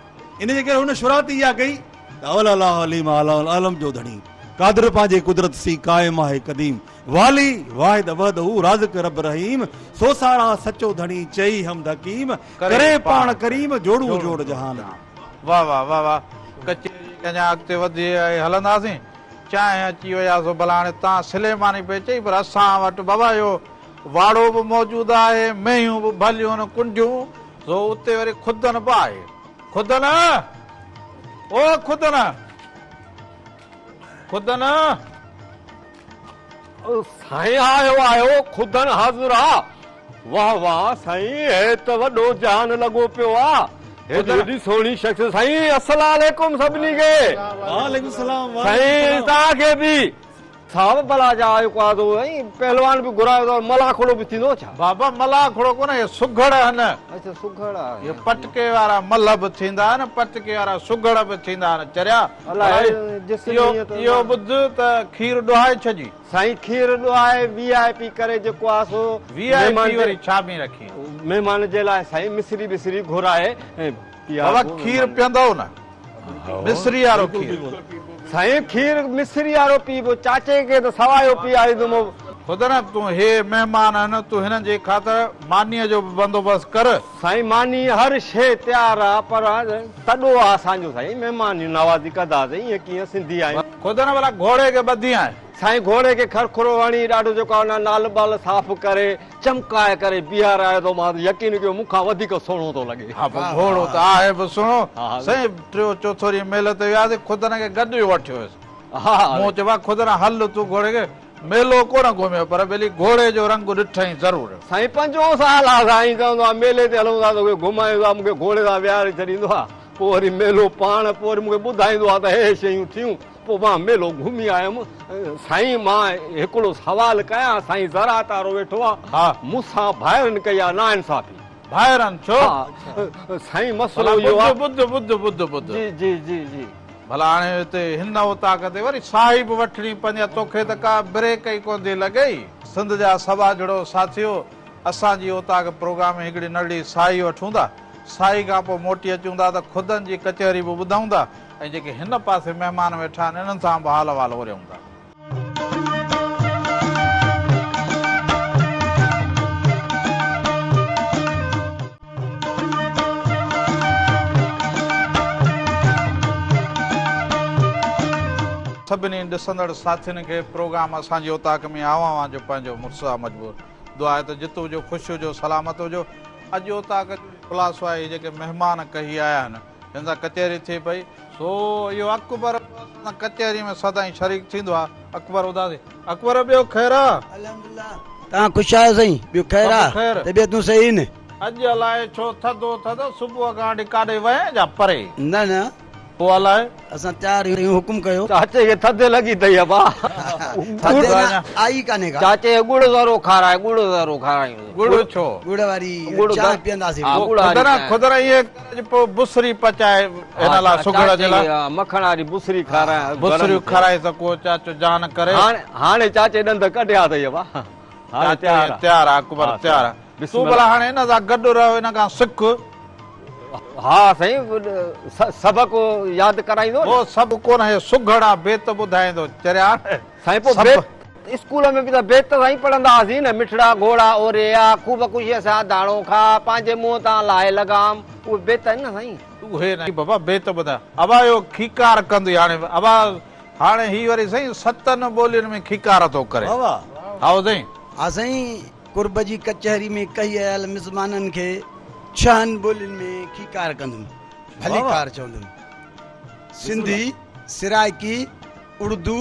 ان جي ڪري هن شروعات ئي اها ڪئي ته اول الله عليم عالم جو ڌڻي قادر پنهنجي قدرت سين قائم آهي قديم والي واحد وحده رازق رب رحيم سو ساراهه سچو ڌڻي چئي حمد حڪيم ڪري پاڻ ڪريم جوڙون جوڙ جهان جون. واه واه واه واه ڪچهري کي اڃا اڳتي وڌي هلنداسين چانهه اچي وئي آ سو ڀلا هاڻي تان سليماني پئي چئي پر اسان وٽ بابا اهو واڙو به موجود آهي مينهيون به ڀليون ڪنڊيون سو اتي وري خدن به آهي. خدن! او خدن! خدن! سائين آيو آيو خدن حاضر آ. واه واه سائين هي ته وڏو جهان لڳو پيو آ. هيڏي وڏي سهڻي شخص سائين السلام عليڪم سڀني کي. وعليڪم السلام سائين توهان کي به. صاحب بلا جا آيو ڪو آدو ۽ پهلوان به گهرايو اٿو ملاکڙو به ٿيندو ڇا؟ بابا ملاکڙو ڪونه اهي سگهڙ آهن. اڇا سگهڙ آهن. اهي پٽڪي وارا ملهه به ٿيندا آهن پٽڪي وارا سگهڙ به ٿيندا آهن چريا اهو ٻڌ ته کير ڏوهائي ڇڏي. سائين کير ڏوهائي وي آء پي ڪري جيڪو آ سو وي آء پي وري ڇا ۾ رکي. مهمان جي لاء سائين مصري بصري گهرائي بابا کير پيئندؤ نه؟ مصري وارو کير. سائين کير مصري وارو پيئبو چاچي کي ته سوايو پياريندم. خدا نه تون هي مهمان آهن تون هنن جي خاطر مانيء جو به بندوبست ڪر. سائين ماني هر شيء تيار آ پر تڏو آ اسان جو سائين مهمان جي نوازي ڪنداسين ائين ڪيئن سنڌي آهيون. خدا نه ڀلا گهوڙي کي ٻڌي آئين. سائين گهوڙي کي کرکرو هڻي ڏاڍو جيڪو آ نه نال بال صاف ڪري چمڪائي ڪري بيهارايو ٿو مان يقين ڪيو مون کان وڌيڪ سهڻو ٿو لڳي. ها پوء گهوڙو ته آهي به سهڻو. سائين ٽيون چوٿون ڏينهن ميلي تي وياسين خدن کي گڏ ئي وٺيو ويس. مون چيو ڀاء خدن هل تون گهوڙي کي ميلو ڪونه گهميو پر ٻيلي گهوڙي جو رنگ ڏٺئين ضرور. سائين پنجون سال آ سائين چوندو آ ميلي تي هلون ٿا توکي گهمايون ٿا مون کي گهوڙي سان ويهاري ڇڏيندو آ پوء وري ميلو پاڻ پوء وري مون کي ٻڌائيندو آ ته هي هي شيون ٿيون پوء مان ميلو گهمي آيم. سائين مان هڪڙو سوال ڪيان سائين زراعت وارو ويٺو آ مون سان ڀائرن ڪئي آ ناانصافي. ڀائرن ڇو؟ سائين مسئلو اهو آ. ٻڌ ٻڌ ٻڌ ٻڌ. جي جي جي جي. ڀلا هاڻي هتي هن اوطاق تي وري ساهي به وٺڻي پوندي آ توکي ته ڪا بريڪ ئي ڪونه ٿي لڳئي. سنڌ جا سٻاجهڙو ساٿيو اسان جي اوطاق پروگرام ۾ هڪڙي ننڍڙي ساهي وٺون ٿا ساهي کان پوء موٽي اچون ٿا ته خدن جي ڪچهري به ٻڌون ٿا ۽ جيڪي هن پاسي مهمان ويٺا آهن انهن سان به حال احوال اوريون ٿا. سڀني ڏسندڙ ساٿين کي پروگرام اسان جي اوطاق ۾ آئون اوهان جو پنهنجو مرتضيٰ مجبور دعا آهي ته جت هجو خوش هجو سلامت هجو اڄ اوطاق جو خلاصو آهي هي جيڪي مهمان ڪهي آيا آهن هن سان ڪچهري ٿئي پئي سو اهو اڪبر به اسان سان ڪچهري ۾ سدائين شريڪ ٿيندو آ. اڪبر اداسي، اڪبر ٻيو خير آ؟ الحمدلله توهان خوش آهيو سائين ٻيو خير آ؟ سڀ خير. طبيعتون صحيح آهن؟ اڄ الائي ڇو ٿڌو ٿڌو صبح کان وٺي ڪاڏي وئين جا پري؟ نه نه. پوء الائي؟ اسان تيار آهيون حڪم ڪيو. چاچي کي ٿڌ لڳي اٿئي ابا. ٿڌ نه آئي ڪانهي ڪا. چاچي کي ڳڙ ذرو کارائي ڳڙ ذرو کارايون. ڳڙ ڇو؟ ڳڙ واري چانهه پيئنداسين. خدرا ائين ڪرج پوء بسري پچائي هن لاء سگهڙ جي لاء. مکڻ واري بسري کارائي. بسريون کارائي ته ڪو چاچو جان ڪري. هاڻي چاچي ڏند ڪڍيا اٿئي ابا. هاڻي تيار آ. تيار آ اڪبر تيار آ. تون ڀلا هاڻي هن سان گڏ رهه هن کان سک. ها سائين سبق ياد ڪرائيندو نه. هو سڀ ڪونه هي سگهڙ آ بيت ٻڌائيندو چريا. سائين پوء بيت اسڪول ۾ به ته بيت سائين پڙهندا هئاسين نه مٺڙا گهوڙا اوري آ خوب خوشيء سان داڻو کا پنهنجي منهن تان لاهي لغام اهي بيت آهن نه سائين. اهي نه بابا بيت ٻڌاء ابا اهو کيڪار ڪندي هاڻي ابا هاڻي هي وري سائين ستن ٻولين ۾ کيڪار ٿو ڪري. هائو سائين. ها سائين قرب جي ڪچهري ۾ ڪهي آيل مزمانن کي ڇهن ٻولين ۾ کيڪار ڪندم، ڀليڪار چوندم. سنڌي، سرائڪي، اردو،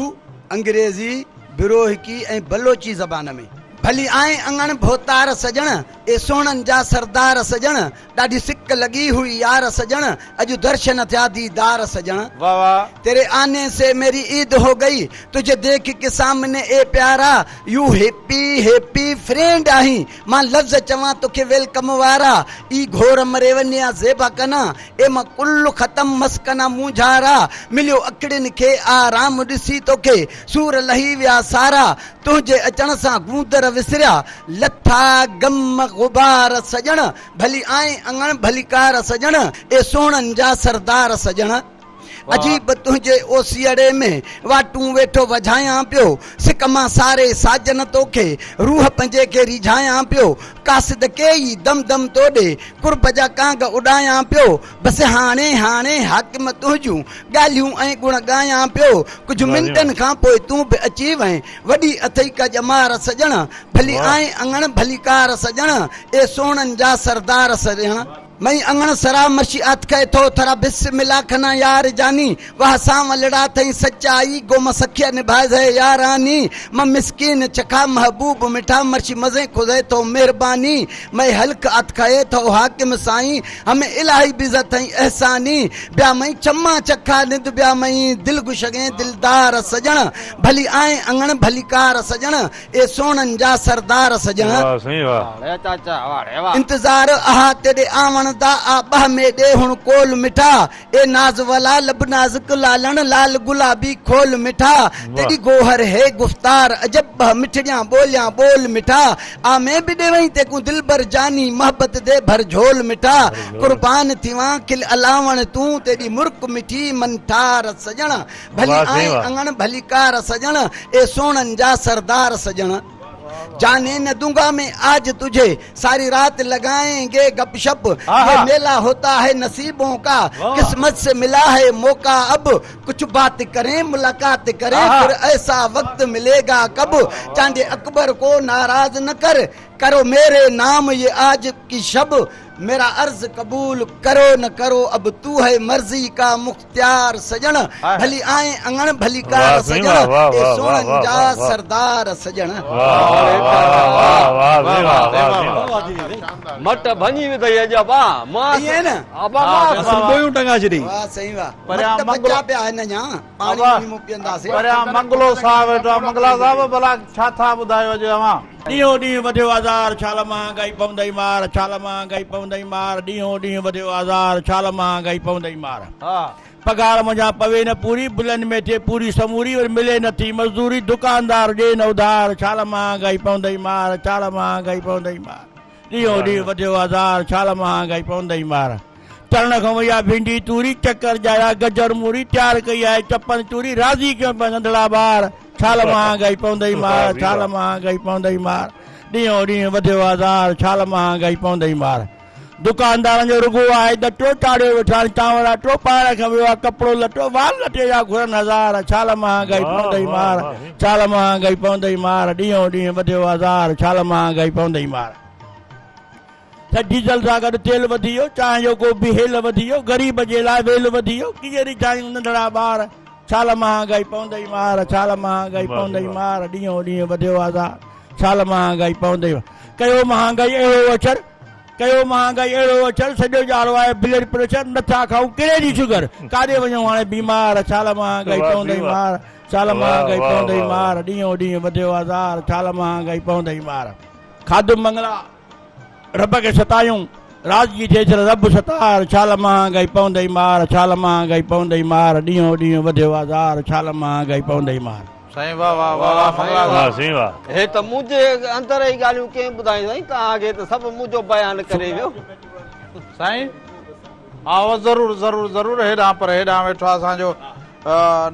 انگريزي، بروهڪي ۽ بلوچي زبان ۾. ڀلي آئين اڱڻ ڀوتار سڄڻ، اي سهڻن جا سردار سڄڻ، ڏاڍي سڪ لڳي هئي يار سڄڻ، اڄ درشن ٿيا ديدار سڄڻ. واه واه. تيري آني سي ميري عيد هو گئي، تجهي ديک ڪي سامني اي پيارا، يو هيپي هيپي فرينڊ آهين، مان لفظ چوان توکي welcome وارا، اي گهور مري ونيا زيبا ڪنا، اي مان ڪل ختم مسڪنا مونجهارا، مليو اکڙين کي آرام ڏسي توکي، سور لهي ويا سارا، تنهنجي اچڻ سان گوندر وسريا، لٿا غم غبار سڄڻ، ڀلي آئين اڱڻ ڀليڪار سڄڻ، اي سهڻن جا سردار سڄڻ. عجيب تنهنجي اوسيئڙي ۾، واٽون ويٺو وجهايان پيو، سڪ مان ساري ساجن توکي، روح پنهنجي کي ريجهايان پيو، قاصد ڪيئي دم دم توڏي، قرب جا ڪانگ اڏايان پيو، بس هاڻي هاڻي حاڪم تنهنجون، ڳالهيون ۽ گڻ ڳايان پيو، ڪجهه منٽن کان پوء تون به اچي وئين، وڏي اٿئي ڪا ڄمار سڄڻ، ڀلي آئين اڱڻ ڀليڪار سڄڻ، اي سهڻن جا سردار سڄڻ. مئي اڱڻ سرا مشي آت کئي ٿو ٿرا بسم الله کنا يار جاني واه سانولڙا ٿئي سچائي گو م سکيا نڀائي ياراني م مسڪين چکا محبوب مٺا مرشي مزي خزي ٿو مهرباني مئي حلق آت کئي ٿو حاڪم سائين همي الاهي بيزا ٿئي احساني بيا مئي چما چکا نند بيا مئي دل گشگين دلدار سڄڻ ڀلي آئين اڱڻ ڀليڪار سڄڻ اي سهڻن جا سردار سڄڻ. واه سائين واه. انتظار اها تيڏي آوڻ وڃڻ دا آ ٻه ۾ ڏي هڻ ڪول مٺا اي ناز ولا لب نازڪ لالڻ لال گلابي کول مٺا تيڏي گوهر هي گفتار عجب ٻه مٺڙيان ٻوليان ٻول مٺا آ مين به ڏيوئين تيڪون دلبر جاني محبت the ڀر جهول مٺا قربان ٿيوان کل الاوڻ تون تيڏي مرڪ مٺي من ٺار سڄڻ ڀلي آئين اڱڻ ڀليڪار سڄڻ اي سهڻن جا سردار سڄڻ. جاني نه دونگا مين آج تجهي ساري رات لگائين گي گپ شپ يي ميلا هوتا هي نصيبون ڪا قسمت سي ملا هي موقع اب ڪڇ بات ڪرين ملاقات ڪرين ڦر ايسا وقت ملي گا ڪب چانڊي اڪبر ڪو ناراض نه ڪر ڪرو ميري نام يي آج ڪي شب ميرا عرض قبول ڪرو نه ڪرو اب تو هي مرضي ڪا مختيار سڄڻ ڀلي آئين اڱڻ ڀليڪار سڄڻ اي سهڻن جا سردار سڄڻ. مٽ ڀڃي وڌئي اڄ ابا مان ائين نه ابا مان اصل ٻويون ٽنگا ڇڏي. واه سائين واه مٽ بچا پيا آهن اڃا پاڻي پي مون پيئنداسين. پريان منگلو صاحب ويٺو آهي منگلا صاحب ڀلا ڇا ٿا ٻڌايو اڄ اوهان. ڏينهون ڏينهن وڌيو آزار، ڇال مهانگائي پوندئي مار، ڇال مهانگائي پوندئي مار، ڏينهون ڏينهن وڌيو آزار، ڇال مهانگائي پوندئي مار. پگهار منجهان پوي نه پوري، بلن ۾ ٿئي پوري سموري، وري ملي نه ٿي مزدوري، دڪاندار ڏي نه اڌار، ڇال مهانگائي پوندئي مار، ڇال مهانگائي پوندئي مار. ڏينهون ڏينهن وڌيو آزار، ڇال مهانگائي پوندئي مار. ترڻ کان وئي آ ڀينڊي توري، چڪر ڄايا گجر موري، تيار ڪئي آهي چپن چوري، راضي ڪيون پيا ننڍڙا ٻار، ڇال مهانگائي پوندئي مار، ڇال مهانگائي پوندئي مار، ڏينهون ڏينهن وڌيو آزار، ڇال مهانگائي پوندئي مار. دڪاندارن جو رڳو آهي ڏٽو، چاڙهيو ويٺا آهن چانور اٽو، پائڻ کان ويو آ ڪپڙو لٽو، وال لٽي جا گهرن هزار، ڇال مهانگائي پوندئي مار، ڇال مهانگائي پوندئي مار، ڏينهون ڏينهن وڌيو آزار، ڇال مهانگائي پوندئي مار. ته ڊيزل سان گڏ تيل وڌي ويو، چانهه جو ڪوپ به هيل وڌي ويو، غريب جي لاء ويل وڌي ويو، ڪيئن ريجهايون ننڍڙا ٻار، ڇال مهانگائي پوندئي مار، ڇال مهانگائي پوندئي مار، ڏينهون ڏينهن وڌيو آزار، ڇال مهانگائي پوندئي مار. ڪيو مهانگائي اهڙو اڇر، ڪيو مهانگائي اهڙو اڇر، سڄو ڄاڙو آهي بلڊ پريشر، نٿا کائون ڪري جي شگر، ڪاڏي وڃون هاڻي بيمار، ڇال مهانگائي پوندئي مار، ڇال مهانگائي پوندئي مار، ڏينهون ڏينهن وڌيو آزار، ڇال مهانگائي پوندئي مار. کاڌم منگلا رب کي ستايون، راضي ٿئي ڇل رب ستار، ڇال مهانگائي پوندئي مار، ڇال مهانگائي پوندئي مار، ڏينهون ڏينهن وڌيو آزار، ڇال مهانگائي پوندئي مار. سائين واه واه واه واه منگلا واه سائين واه. هي ته منهنجي اندر جي ڳالهيون ڪنهن ٻڌايون سائين توهان کي ته سڀ منهنجو بيان ڪري ويو. سائين ها ضرور ضرور ضرور هيڏانهن پر هيڏانهن ويٺو آهي اسان جو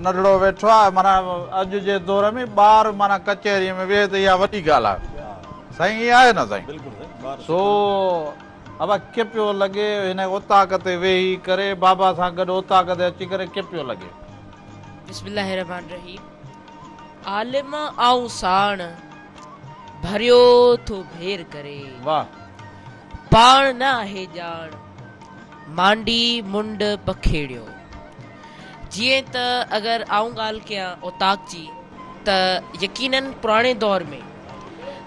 ننڍڙو ويٺو آهي معنيٰ اڄ جي دور ۾ ٻار معنيٰ ڪچهري ۾ ويهي ته اها وڏي ڳالهه آهي سائين ائين آهي نه سائين سو ابا ڪيئن پيو لڳي هن اوطاق تي ويهي ڪري بابا سان گڏ اوطاق تي اچي ڪري ڪيئن پيو لڳي. بسم الله الرحمٰن الرحيم عالم آئون ساڻ ڀريو ٿو ڀير ڪري واه. پاڻ نه آهي ڄاڻ مانڊي منڊ پکيڙيو. جيئن ته اگر آئون ڳالهه ڪيان اوطاق جي ته يقينن پراڻي دور ۾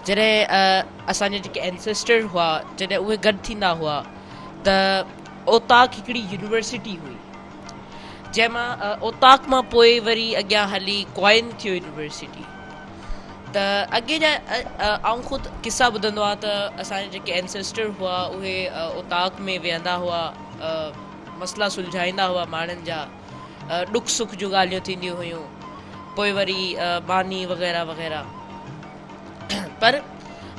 جڏهن اسان جا جيڪي اينسيسٽر هئا جڏهن اهي گڏ ٿيندا هئا ته اوطاق هڪڙي يونيورسٽي هئي جنهن مان اوطاق مان پوء وري اڳيان هلي ڪوائن ٿيو يونيورسٽي ته اڳي جا آئون خود قصا ٻڌندو آهيان ته اسان جا جيڪي اينسيسٽر هئا اهي اوطاق ۾ ويهندا هئا مسئلا سلجهائيندا هئا ماڻهن جا ڏک سک جون ڳالهيون ٿينديون هيون پوء وري ماني وغيره وغيره پر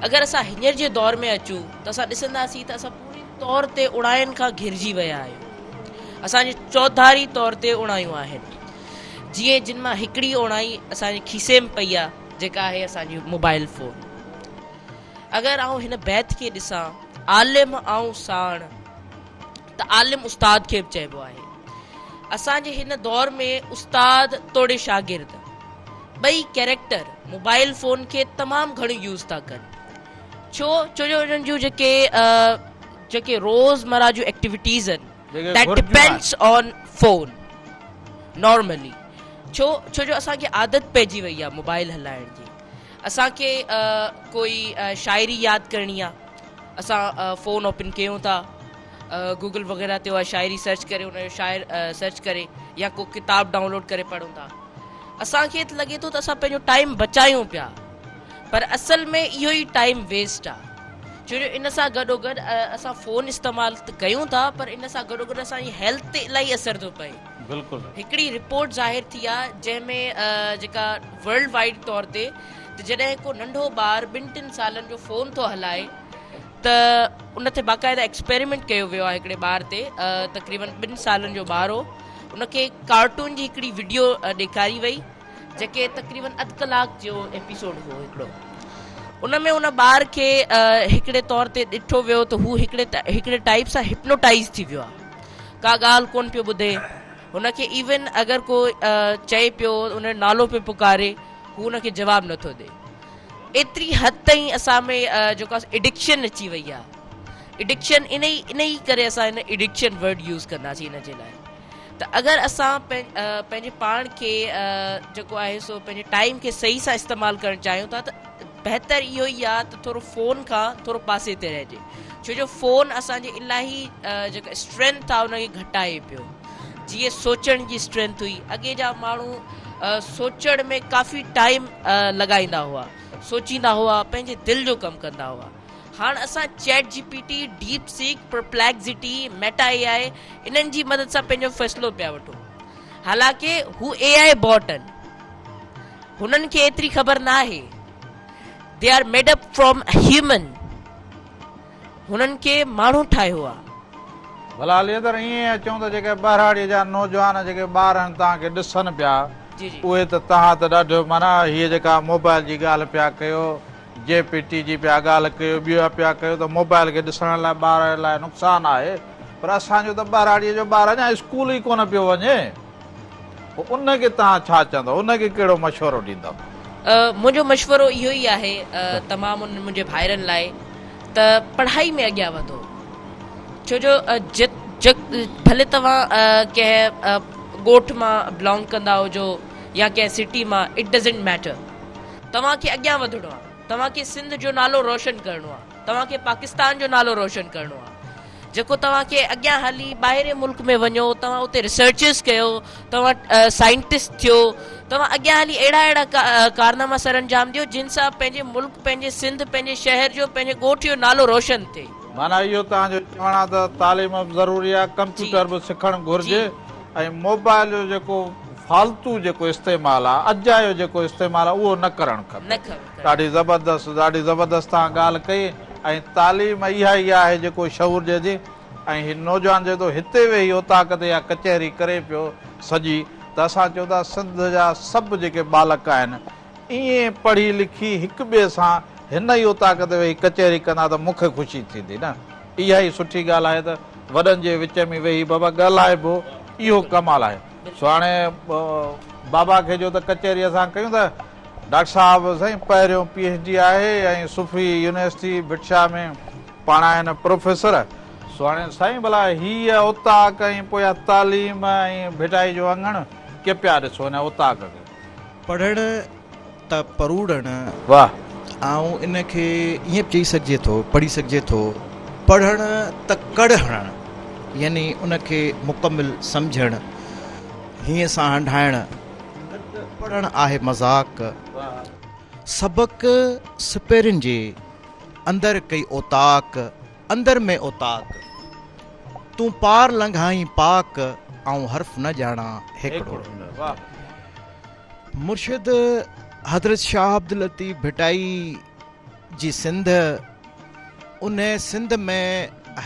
اگر اسان هينئر جي دور ۾ اچون ته اسان ڏسنداسين ته اسان پوري طور تي اوڻاين کان گهرجي ويا آهيون اسان جي چوڌاري طور تي اوڻايون آهن جيئن جن مان هڪڙي اوڻائي اسان جي کيسي ۾ پئي آهي جيڪا آهي اسان جي موبائل فون اگر آئون هن بيت کي ڏسان عالم آئون ساڻ ته عالم استاد کي به چئبو آهي. اسان جي هن دور ۾ استاد توڙي شاگرد ٻئي ڪيريڪٽر موبائل فون کي تمام گهڻو يوز ٿا ڪن. ڇو؟ ڇو جو انهن جون جيڪي جيڪي روز مره جون ايڪٽيوٽيز آهن that depends on phone normally ڇو؟ ڇو جو اسان کي عادت پئجي وئي آهي موبائل هلائڻ جي. اسان کي ڪوئي شاعري ياد ڪرڻي آهي اسان فون اوپن ڪيون ٿا گوگل وغيره تي اها شاعري سرچ ڪري ان جو شاعر سرچ ڪري يا ڪو ڪتاب ڊائونلوڊ ڪري پڙهون ٿا اسان کي ته لڳي ٿو ته اسان پنهنجو ٽائيم بچايون پيا پر اصل ۾ اهو ئي ٽائيم ويسٽ آ ڇو جو ان سان گڏو گڏ اسان فون استعمال ته ڪيون ٿا پر ان سان گڏو گڏ اسان جي هيلٿ تي الاهي اثر ٿو پئي. بلڪل. هڪڙي رپورٽ ظاهر ٿي آ جنهن ۾ جيڪا ورلڊ وائيڊ طور تي ته جڏهن ڪو ننڍو ٻار ٻن ٽن سالن جو فون ٿو هلائي ته ان تي باقاعده ايڪسپيريمينٽ ڪيو ويو آهي هڪڙي ٻار تي تقريبن ٻن سالن جو ٻار هو ان کي ڪارٽون جي هڪڙي وڊيو ڏيکاري وئي جيڪي تقريبن اڌ ڪلاڪ جو ايپيسوڊ هو هڪڙو ان ۾ ان ٻار کي هڪڙي طور تي ڏٺو ويو ته هو هڪڙي هڪڙي ٽائيپ سان هپنوٽائيز ٿي ويو آهي ڪا ڳالهه ڪون پيو ٻڌي هن کي ايون اگر ڪو چئي پيو ان جو نالو پيو پڪاري هو ان کي جواب نٿو ڏي ايتري حد تائين اسان ۾ جيڪو آهي ايڊڪشن اچي وئي آهي ايڊڪشن ان ئي ان ئي ڪري اسان هن ايڊڪشن ورڊ يوز ڪنداسين ان جي لاء ته اگر اسان پنهنجي پاڻ کي جيڪو آهي سو پنهنجي ٽائيم کي صحيح سان استعمال ڪرڻ چاهيون ٿا ته بهتر اهو ئي آهي ته ٿورو فون کان ٿورو پاسي تي رهجي ڇو جو فون اسان جي الاهي جيڪا اسٽرينٿ آهي ان کي گهٽائي پيو جيئن سوچڻ جي اسٽرينٿ هئي اڳي جا ماڻهو سوچڻ ۾ ڪافي ٽائيم لڳائيندا هئا سوچيندا هئا پنهنجي دل جو ڪم ڪندا هئا هاڻ اسان chat G P T, DeepSeek, Perplexity, Meta A I انهن جي مدد سان پنهنجو فيصلو پيا وٺون حالانڪه هو اي آء باٽ آهن هنن کي ايتري خبر نه آهي they are made up from human هنن کي ماڻهو ٺاهيو آهي. ڀلا علي حيدر ائين اچون ته جيڪي ٻهراڙيء جا نوجوان جيڪي ٻار آهن توهان کي ڏسن پيا اهي ته توهان ته ڏاڍو معنيٰ هيء جيڪا موبائل جي ڳالهه پيا ڪيو جي پي ٽي جي پيا ڳالهه ڪيو ٻيو پيا ڪيو ته موبائل کي ڏسڻ لاء ٻار لاء نقصان آهي پر اسان جو ته ٻهراڙيء جو ٻار اڃا اسڪول ئي ڪونه پيو وڃي پوء ان کي توهان ڇا چوندؤ ان کي ڪهڙو مشورو ڏيندؤ؟ منهنجو مشورو اهو ئي آهي تمام انهن منهنجي ڀائرن لاء ته پڙهائي ۾ اڳيان وڌو ڇو جو ڀلي توهان ڪنهن ڳوٺ مان بلانگ ڪندا هجو يا ڪنهن سٽي مان it doesn't matter توهان کي اڳيان وڌڻو آهي، توهان کي سنڌ جو نالو روشن ڪرڻو آهي، توهان کي پاڪستان جو نالو روشن ڪرڻو آهي، جيڪو توهان کي اڳيان هلي ٻاهرين ملڪ ۾ وڃو، توهان اتي ريسرچز ڪيو، توهان سائنٽسٽ ٿيو، توهان اڳيان هلي اهڙا اهڙا ڪارناما سرانجام ڏيو جن سان پنهنجي ملڪ، پنهنجي سنڌ، پنهنجي شهر جو، پنهنجي ڳوٺ جو نالو روشن ٿئي. معنيٰ اهو توهان جو چوڻ آهي ته تعليم به ضروري آهي، ڪمپيوٽر به سکڻ گهرجي ۽ موبائل جو جيڪو فالتو جيڪو استعمال آ اجايو جيڪو استعمال آ اهو نه ڪرڻ کپي. ڏاڍي زبردست ڏاڍي زبردست توهان ڳالهه ڪئي ۽ تعليم اها ئي آهي جيڪو شعور ڏئي ٿي ۽ هي نوجوان جيڪو هتي ويهي اوطاق تي اها ڪچهري ڪري پيو سڄي ته اسان چئون ٿا سنڌ جا سڀ جيڪي ٻالڪ آهن ائين پڙهي لکي هڪ ٻئي سان هن ئي اوطاق تي ويهي ڪچهري ڪندا ته مون کي خوشي ٿيندي نه. اها ئي سٺي ڳالهه آهي ته وڏن جي وچ ۾ ويهي بابا ڳالهائبو اهو ڪمال آهي. سو هاڻي بابا کي جو ته ڪچهري اسان ڪيون ته ڊاڪٽر صاحب سائين پهريون پي ايڇ ڊي آهي ۽ صوفي يونيورسٽي ڀٽ شاهه ۾ پاڻ آهن پروفيسر سو هاڻي سائين ڀلا هيء اوطاق ۽ پويان تعليم ۽ ڀٽائي جو اڱڻ ڪيئن پيا ڏسو هن اوطاق کي. پڙهڻ ته پروڙڻ. واھ. آئون ان کي ائين به چئي سگهجي ٿو، پڙهي سگهجي ٿو، پڙهڻ ته ڪڙ هڻڻ يعني ان کي مڪمل سمجهڻ، هينئين سان هنڍائڻ، نه ته پڙهڻ آهي مذاق. سبق سپهرين جي اندر ڪئي اوطاق، اندر ۾ اوطاق. تون پار لنگهائين پاڪ، آئون حرف نه ڄاڻان هيڪڙو. مرشد حضرت شاهه عبداللطيف ڀٽائي جي سنڌ، انهي سنڌ ۾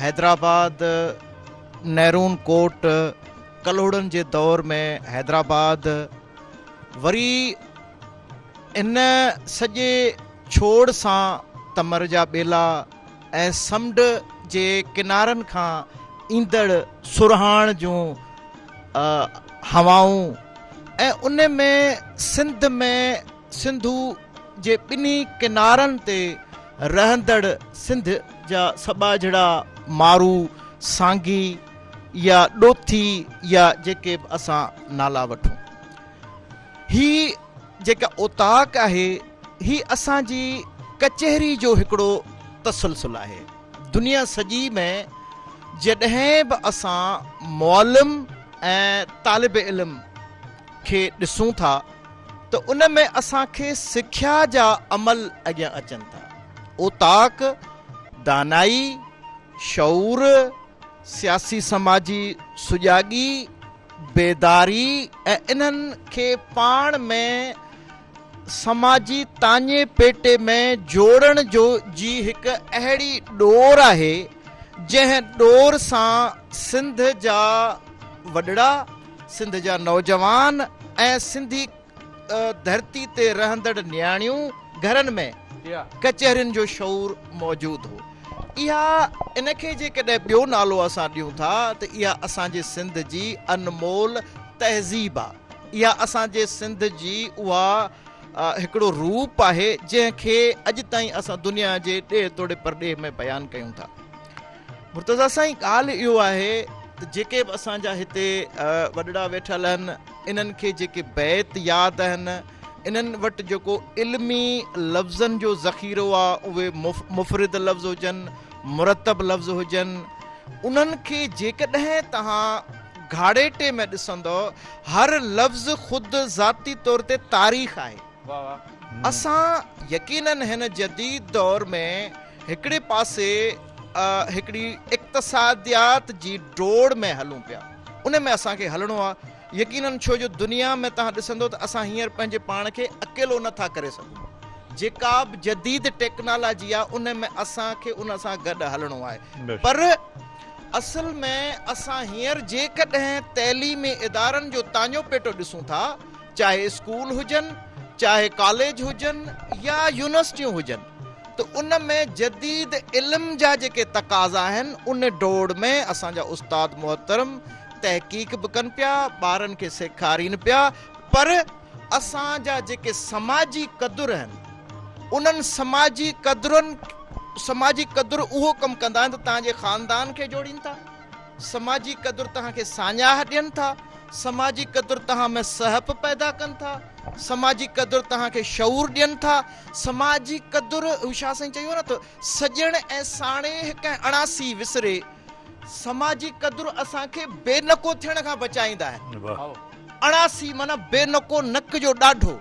حيدرآباد، نيرون ڪوٽ، ڪلهوڙن جي دور ۾ حيدرآباد، وري ان سڄي ڇوڙ سان تمر جا ٻيلا ۽ سمنڊ جي ڪنارن کان ايندڙ سرهاڻ جون هوائون ۽ ان ۾ سنڌ ۾ سنڌو جي ٻنهي ڪنارن تي رهندڙ سنڌ جا سٻاجهڙا مارو، سانگي يا ڏوٿي يا جيڪي به اسان نالا وٺون. هي جيڪا اوطاق آهي هي اسان جي ڪچهري جو هڪڙو تسلسل آهي. دنيا سڄي ۾ جڏهن به اسان معلم ۽ طالب علم کي ڏسون ٿا ته ان ۾ اسان کي سکيا جا عمل اڳيان اچن ٿا. اوطاق دانائي، شعور، سياسي سماجي سجاڳي، بيداري ۽ انهن کي پاڻ ۾ سماجي تاڃي پيٽي ۾ جوڙڻ جو جي هڪ اهڙي ڏور آهي، جنهن ڏور سان سنڌ جا وڏڙا، سنڌ جا نوجوان ۽ سنڌي ڌرتي تي رهندڙ نياڻيون گهرن ۾ ڪچهرين جو شعور موجود هو. اها ان کي جيڪڏهن ٻيو نالو اسان ڏيون ٿا ته اها اسان جي سنڌ جي انمول تهذيب آ. اها اسان جي سنڌ جي اها هڪڙو روپ آهي جنهن کي اڄ تائين اسان دنيا جي ڏيهه توڙي پرڏيهه ۾ بيان ڪيون ٿا. مرتضيٰ سائين ڳالهه اهو آهي ته جيڪي به اسان جا هتي وڏڙا ويٺل آهن انهن کي جيڪي بيت ياد آهن انهن وٽ جيڪو علمي لفظن جو ذخيرو آهي اهي مفرد لفظ هجن مرتب لفظ هجن انهن کي جيڪڏهن توهان گهاڙيٽي ۾ ڏسندؤ هر لفظ خود ذاتي طور تي تاريخ آهي اسان يقينن هن جديد دور ۾ هڪڙي پاسي هڪڙي اقتصاديات جي ڊوڙ ۾ هلون پيا ان ۾ اسان کي هلڻو آهي يقينن ڇو جو دنيا ۾ توهان ڏسندو ته اسان هينئر پنهنجي پاڻ کي اڪيلو نه ٿا ڪري سگهون جيڪا به جديد ٽيڪنالاجي آهي ان ۾ اسان کي ان سان گڏ هلڻو آهي پر اصل ۾ اسان هينئر جيڪڏهن تعليمي ادارن جو تاڃو پيٽو ڏسون ٿا چاهي اسڪول هجن چاهي ڪاليج هجن يا يونيورسٽيون هجن ته ان ۾ جديد علم جا جيڪي تقاضا آهن ان ڊوڙ ۾ اسان جا استاد محترم تحقيق به ڪن پيا ٻارن کي سيکارين پيا پر اسان جا جيڪي سماجي قدر آهن انهن سماجي قدرن سماجي قدر اهو ڪم ڪندا آهن ته توهان جي خاندان کي جوڙين ٿا سماجي قدر توهان کي ساڃاهه ڏين ٿا، سماجي قدر توهان ۾ سهپ پيدا ڪن ٿا، سماجي قدر توهان کي شعور ڏين ٿا، سماجي قدر هو شاهه سائين چيو نه ته سڄڻ ۽ ساڻيهه ڪنهن اڻاسي وسري، سماجي قدر اسان کي بي نڪو ٿيڻ کان بچائيندا آهن. اڻاسي معنيٰ بي نڪو نڪ جو ڏاڍو،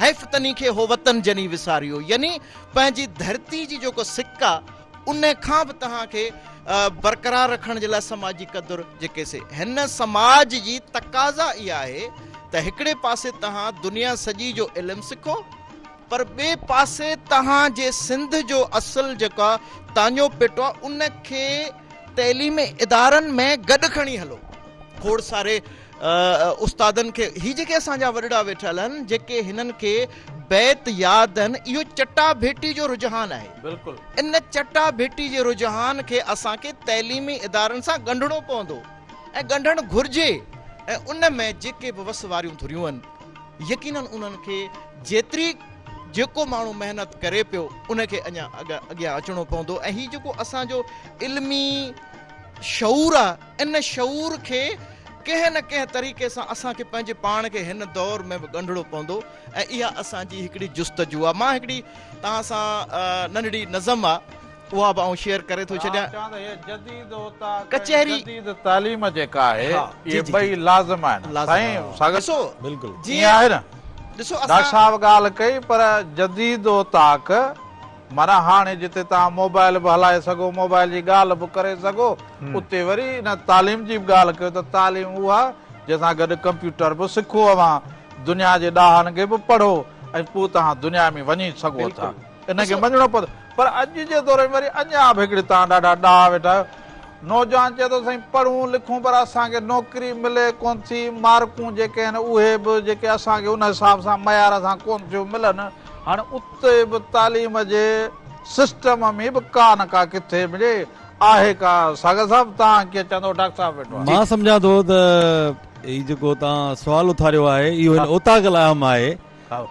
حيف تني کي هو وطن جني وساريو يعني پنهنجي ڌرتي جي جيڪو سڪ آ ان کان به توهان کي برقرار رکڻ جي لاء سماجي قدر جيڪي سي هن سماج جي تقاضا اها آهي ته هڪڙي پاسي توهان دنيا سڄي جو علم سکو پر ٻئي پاسي توهان جي سنڌ جو اصل جيڪا تاڃو پيٽو آهي ان کي تعليمي ادارن ۾ گڏ کڻي هلو کوڙ ساري استادن کي هي جيڪي اسان جا وڏڙا ويٺل آهن جيڪي هنن کي بيت ياد آهن اهو چٽا ڀيٽي جو رجحان آهي بلڪل ان چٽا ڀيٽي جي رجحان کي اسان کي تعليمي ادارن سان ڳنڍڻو پوندو ۽ ڳنڍڻ گهرجي ۽ ان ۾ جيڪي به وس واريون ڌريون آهن يقينن انهن کي جيتري جيڪو ماڻهو محنت ڪري پيو ان کي اڃا اڳيان اچڻو پوندو ۽ هي جيڪو اسان جو علمي شعور آ ان شعور کي ڪنهن نه ڪنهن طريقي سان اسان کي پنهنجي پاڻ کي هن دور ۾ به ڳنڍڻو پوندو ۽ اها اسان جي هڪڙي جستجو آ مان هڪڙي توهان سان ننڍڙي نظم آ اها به آئون شيئر ڪري ٿو ڇڏيان. چوان ته هي جديد اوطاق ۽ ڪچهري جديد تعليم جيڪا آهي ها جي اهي جي ٻئي جي لازم آهن لازم سائين آهن ساگر ڏسو بلڪل ائين آهي نه ڏسو ڊاڪٽر اسان صاحب ڳالهه ڪئي پر جديد اوطاق معنيٰ هاڻي جتي توهان موبائل به هلائي سگهو، موبائل جي ڳالهه به ڪري سگهو، اتي وري ان تعليم جي به ڳالهه ڪيو ته تعليم اها جنهن سان گڏ ڪمپيوٽر به سکو اوهان، دنيا جي ڏاهن کي به پڙهو ۽ پوء توهان دنيا ۾ وڃي سگهو ٿا. ان کي مڃڻو پوندو. پر اڄ جي دور ۾ وري اڃا به هڪڙي توهان ڏاڍا ڏاها ويٺا آهيو. نوجوان چئي ٿو سائين پڙهون لکون پر اسان کي نوڪري ملي ڪونه ٿي، مارڪون جيڪي آهن اهي به جيڪي اسان کي ان حساب سان معيار سان ڪونه ٿيون ملن، هاڻي اتي به تعليم جي سسٽم ۾ به ڪا نه ڪا ڪٿي مڙئي آهي ڪا ساگر صاحب توهان ڪيئن چوندو ڊاڪٽر صاحب ويٺو آهي. مان سمجهان ٿو ته هي جيڪو توهان سوال اٿاريو آهي اهو هن اوطاق لاء اهم آهي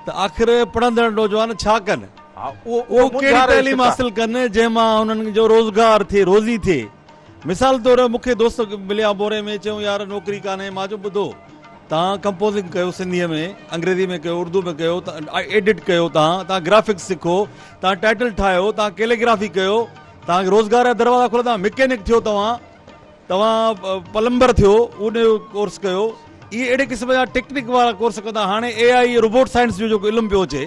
ته آخر پڙهندڙ نوجوان ڇا ڪن؟ اهو ڪهڙي تعليم حاصل ڪن جنهن مان انهن جو روزگار ٿئي روزي ٿئي. مثال طور مون کي دوست مليا بوري ۾ چيائون يار نوڪري ڪانهي مان چيو ٻڌو توهان ڪمپوزنگ ڪيو سنڌي ۾ انگريزي ۾ ڪيو اردو ۾ ڪيو ايڊٽ ڪيو توهان توهان گرافڪس سکو توهان ٽائٽل ٺاهيو توهان ڪيليگرافي ڪيو توهان کي روزگار جا دروازا کلندا مڪينڪ ٿيو توهان توهان پلمبر ٿيو ان جو ڪورس ڪيو اهي اهڙي قسم جا ٽيڪنڪ وارا ڪورس ڪندا هاڻي اي آئي روبوٽ سائنس جو جيڪو علم پيو اچي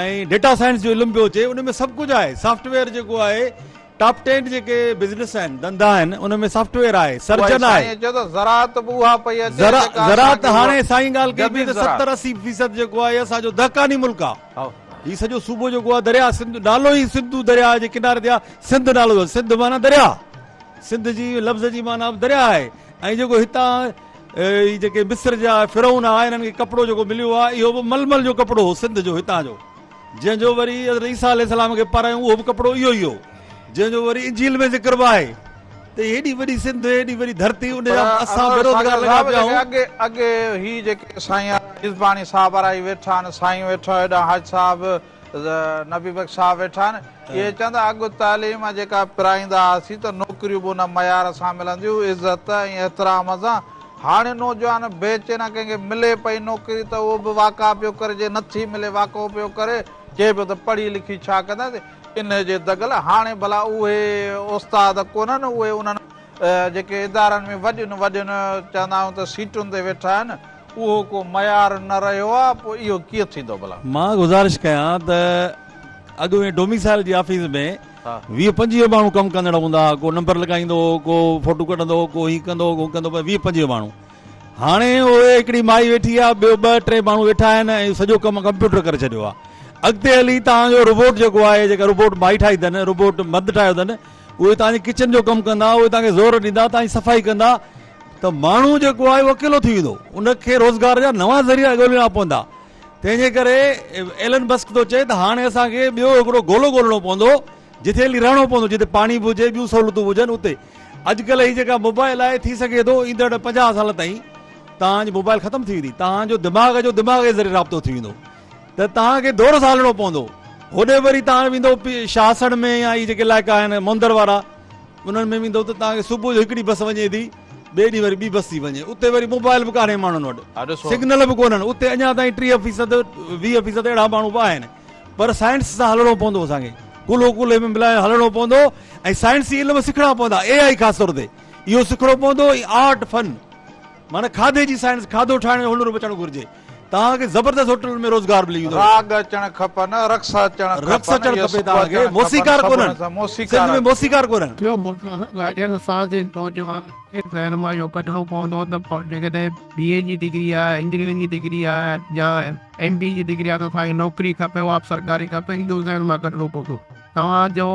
۽ ڊيٽا سائنس جو علم پيو اچي ان ۾ سڀ ڪجهه آهي سافٽ ويئر جيڪو آهي ٽاپ ٽين جيڪي بزنس آهن ڌنڌا آهن ان ۾ سافٽ ويئر آهي سرجن آهي. سائين چيو ته زراعت به اها پئي اچي جيڪا زراعت هاڻي سائين ڳالهه ڪئي پئي ته 70 80 فيصد جيڪو آهي اسان جو دهقاني ملڪ آهي هي سڄو صوبو جيڪو آهي درياء سنڌ نالو ئي سنڌو درياء جي ڪناري تي آهي سنڌ نالو اٿس سنڌ معنيٰ درياء سنڌ جي لفظ جي معنيٰ به درياء آهي ۽ جيڪو هتان هي جيڪي مصر جا فرعون آهن انهن کي ڪپڙو جيڪو مليو آهي اهو به ململ جو ڪپڙو هو سنڌ جو هتان جو جنهن جو وري حضرت عيسيٰ عليه السلام کي پارايون اهو به ڪپڙو اهو ئي هو جنهن جو وري انجيل ۾ ذڪر به آهي ته هيڏي وڏي سنڌ هيڏي وڏي ڌرتي ان جا اسان بيروزگار لڳا پيا آهيون. اڳي اڳي هي جيڪي سائين هيسباڻي صاحب وارا هي ويٺا آهن سائين ويٺا هيڏانهن حاجي صاحب نبي بخش صاحب ويٺا آهن اهي چوندا اڳ تعليم جيڪا پرائيندا هئاسين ته نوڪريون به ان معيار سان ملنديون عزت ۽ احترام سان هاڻي نوجوان بي چين آ ڪنهن کي ملي پئي نوڪري ته اهو به واڪا پيو ڪري جي نٿي ملي واڪو پيو ڪري چئي پيو ته پڙهي لکي ڇا ڪنداسين انهي جي دڳل هاڻي ڀلا اهي استاد ڪونهن اهي انهن جيڪي ادارن ۾ وڏين وڏين چوندا آهيون ته سيٽن تي ويٺا آهن اهو ڪو معيار نه رهيو آ پوء اهو ڪيئن ٿيندو ڀلا. مان گذارش ڪيان ته اڳ ۾ ڊوميسائل جي آفيس ۾ 20 25 ماڻهو ڪم ڪندڙ هوندا هئا، ڪو نمبر لڳائيندو هو، ڪو فوٽو ڪڍندو هو، ڪو هي ڪندو هو، ڪو هو ڪندو هو، پر 20 25 ماڻهو. هاڻي اهي هڪڙي مائي ويٺي آهي، ٻيو ٻه ٽي ماڻهو ويٺا آهن ۽ سڄو ڪم ڪمپيوٽر ڪري ڇڏيو آهي. اڳتي هلي توهان جو روبوٽ جيڪو آهي، جيڪا روبوٽ مائي ٺاهي اٿن، روبوٽ مرد ٺاهيو اٿن، اهي توهان جي ڪچن جو ڪم ڪندا، اهي توهان کي زور ڏيندا، توهان جي صفائي ڪندا ته ماڻهو جيڪو آهي اهو اڪيلو ٿي ويندو، ان کي روزگار جا نوان ذريعا ڳولڻا پوندا. تنهن جي ڪري ايلن مسڪ ٿو چئي ته هاڻي اسان کي ٻيو هڪڙو گولو ڳولڻو پوندو جتي هلي رهڻو پوندو جتي پاڻي به هجي ٻيون سهولتون به هجن اتي اڄڪلهه هي جيڪا موبائل آهي ٿي سگهي ٿو ايندڙ 50 سال تائين توهان جي موبائل ختم ٿي ويندي توهان جو دماغ جو دماغ جي ذريعي رابطو ٿي ويندو ته توهان کي دور سان هلڻو پوندو هوڏي وري توهان ويندو شاهسڻ ۾ يا هي جيڪي علائقا آهن موندر وارا انهن ۾ ويندو ته توهان کي صبح جو هڪڙي بس وڃي ٿي ٻئي ڏينهن وري ٻي بس ٿي وڃي اتي وري موبائل به ڪانهي ماڻهن وٽ سگنل به ڪونهن اتي اڃا تائين 30 فيصد 20 فيصد اهڙا ماڻهو به آهن پر سائنس سان هلڻو پوندو اسان کي ڪلهو ڪلهي ۾ ملائي هلڻو پوندو ۽ سائنسي علم سکڻا پوندا اي آئي خاص طور تي اهو سکڻو پوندو ۽ آرٽ فن معنيٰ کاڌي جي سائنس کاڌو ٺاهڻ جو هنر به اچڻ گهرجي توهان کي زبردست هوٽلن ۾ روزگار ملي ويندو. راڳ اچڻ کپن، رقص اچڻ رقص اچڻ کپي توهان کي، موسيقار ڪونهن، سنڌ ۾ موسيقار ڪونهن. ٻيو مسئلو اسان جي نوجوانن کي ذهن مان اهو ڪڍڻو پوندو ته جيڪڏهن بي اي جي ڊگري آهي، انجنيئرنگ جي ڊگري آهي يا ايم بي جي ڊگري آهي ته اسان کي نوڪري کپي اها به سرڪاري کپي اهو ذهن مان ڪڍڻو پوندو. توهان جو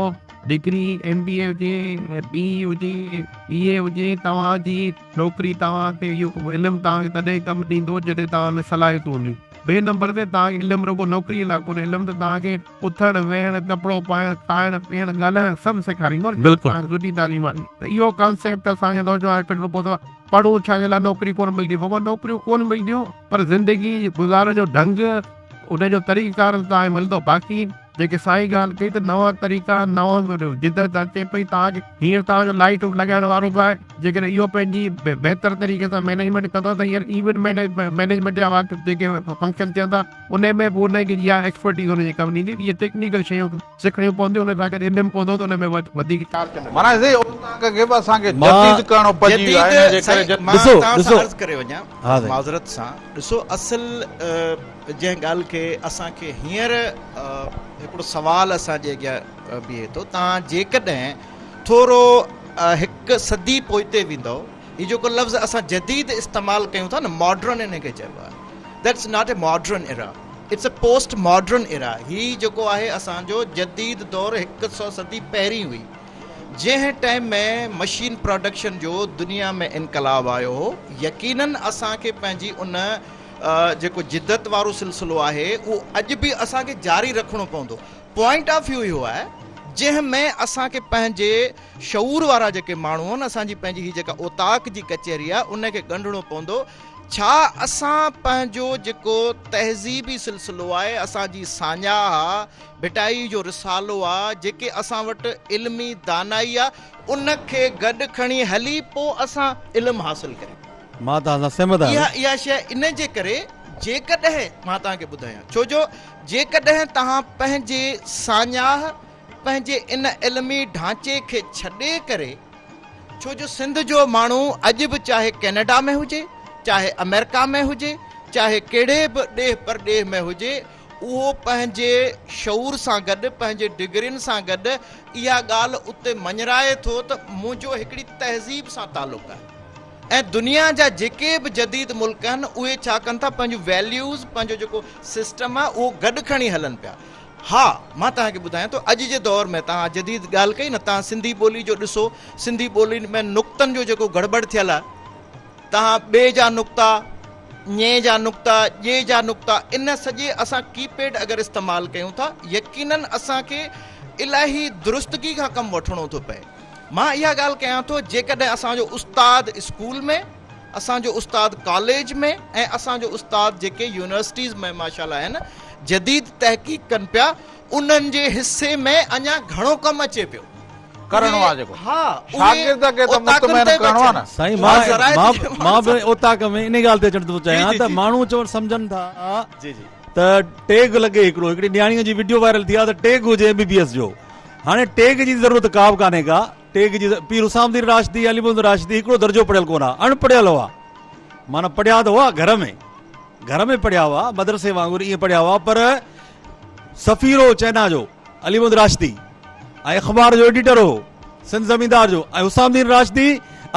ڊگري ايم بي اي هجي، بي اي هجي، بي اي هجي توهان جي نوڪري توهان کي اهو علم توهان کي تڏهن ڪم ڏيندو جڏهن توهان ۾ صلاحيتون هونديون. ٻئي نمبر تي توهان کي علم رڳو نوڪري لاء ڪونهي علم ته توهان کي اٿڻ ويهڻ ڪپڙو پائڻ کائڻ پيئڻ ڳالهائڻ سڀ سيکاريندو نه توهان کي سٺي تعليم آهي ته اهو ڪانسيپٽ اسان کي نوجوان کي ڪڍڻو پوندو پڙهون ڇا جي لاء نوڪري ڪونه ملندي بابا نوڪريون ڪونه ملنديون پر زندگي گذارڻ جو ڍنگ ان جو طريقه ڪار توهان کي ملندو باقي جيڪي سائين ڳالهه ڪئي ته نوان طريقا نوان جدت اچي پئي توهان کي هينئر توهان جو لائيٽ لڳائڻ وارو به آهي جيڪڏهن اهو پنهنجي بهتر طريقي سان مئنيجمينٽ ڪندو ته هينئر ايونٽ مئنيجمينٽ جا جيڪي فنڪشن ٿين ٿا ان ۾ به ان کي اها ايڪسپرٽيز ان جي ڪم ايندي اهي ٽيڪنيڪل شيون سکڻيون پونديون ان سان گڏ علم پوندو ته ان ۾ وڌيڪ معنيٰ سائين اوطاق کي به اسان کي جديد ڪرڻو پئجي ويو آهي ان جي ڪري مان توهان سان عرض ڪري وڃان معذرت سان ڏسو اصل جنهن ڳالهه کي اسان کي هينئر هڪڙو سوال اسان جي اڳيان بيهي ٿو توهان جيڪڏهن ٿورو هڪ صدي پوئتي ويندؤ هي جيڪو لفظ اسان جديد استعمال ڪيون ٿا نه ماڊرن ان کي چئبو آهي that's not a modern era it's a post modern era هي جيڪو آهي اسان جو جديد دور هڪ سو صدي پهرين هئي جنهن ٽائيم ۾ مشين پراڊڪشن جو دنيا ۾ انقلاب آيو هو يقينن اسان کي پنهنجي ان جيڪو جدت وارو سلسلو آهي اهو اڄ به اسان کي جاري رکڻو پوندو. پوائنٽ آف ويو اهو آهي جنهن ۾ اسان کي پنهنجي شعور وارا جيڪي ماڻهو آهن اسان جي پنهنجي هي جيڪا اوطاق جي ڪچهري آهي ان کي ڳنڍڻو پوندو ڇا اسان پنهنجو جيڪو تهذيبي سلسلو آهي اسان جي ساڃاهه آ ڀٽائي جو رسالو آ جيڪي اسان وٽ علمي دانائي آ ان کي گڏ کڻي هلي پو اسان علم حاصل ڪريون. مان توهان سان سهمت آهيان. اها اها شيء ان جي ڪري جيڪڏهن مان توهان کي ٻڌايان ڇو جو جيڪڏهن توهان پنهنجي ساڃاهه پنهنجي ان علمي ڍانچي کي ڇڏي ڪري ڇو جو سنڌ جو ماڻهو اڄ به چاهي ڪينيڊا ۾ هجي چاهي آمريڪا ۾ هجي چاهي ڪهڙي به ڏيهه پرڏيهه ۾ هجي اهو پنهنجي شعور سان گڏ پنهنجي ڊگرين سان گڏ اها ڳالهه اتي مڃرائي ٿو ته منهنجو هڪڙي تهذيب سان تعلق آهي ۽ دنيا جا جيڪي به جديد ملڪ آهن اهي ڇا ڪن ٿا پنهنجون ويليوز پنهنجو جيڪو سسٽم آهي اهو گڏ کڻي هلن پيا. ها مان توهان کي ٻڌايان ٿو اڄ جي دور ۾ توهان جديد ڳالهه ڪئي نه توهان سنڌي ٻولي جو ڏسو سنڌي ٻولي ۾ نقطن جو جيڪو گڙٻڙ ٿيل آهي توهان ٻي جا نقطا ڃي جا نقطا ڄي جا نقطا ان سڄي اسان ڪي پيڊ اگر استعمال ڪيون ٿا يقينن اسان کي الاهي درستگي کان ڪم وٺڻو ٿو پئي مان اها ڳالهه ڪيان ٿو جيڪڏهن اسان جو استاد اسڪول ۾ اسان جو استاد ڪاليج ۾ ۽ اسان جو استاد جيڪي يونيورسٽيز ۾ ماشاء الله آهن جديد تحقيق ڪن پيا انهن جي حصي ۾ اڃا گهڻو ڪم اچي پيو. ڪرڻو آ جيڪو ها شاگرد کي ته مطمئن ڪرڻو آ نه. سائين مان مان به اوطاق ۾ انهي ڳالهه تي اچڻ ٿو چاهيان ته ماڻهو چون سمجهن ٿا ته ٽيگ لڳي هڪڙو هڪڙي نياڻي جي وڊيو وائرل ٿي آ ته ٽيگ هجي ايم بي بي ايس جو هاڻي ٽيگ جي ضرورت ڪا به ڪانهي ڪا ٽيگ جي پير حسام الدين راشدي علي محمد راشدي هڪڙو درجو پڙهيل ڪونه آ اڻ پڙهيل هئا معنيٰ پڙهيا ته هئا گهر ۾ گهر ۾ پڙهيا هئا مدرسي وانگر ائين پڙهيا هئا پر سفير هو چائنا جو علي محمد راشدي ۽ اخبار جو ايڊيٽر هو سنڌ زميندار جو ۽ حسام الدين راشدي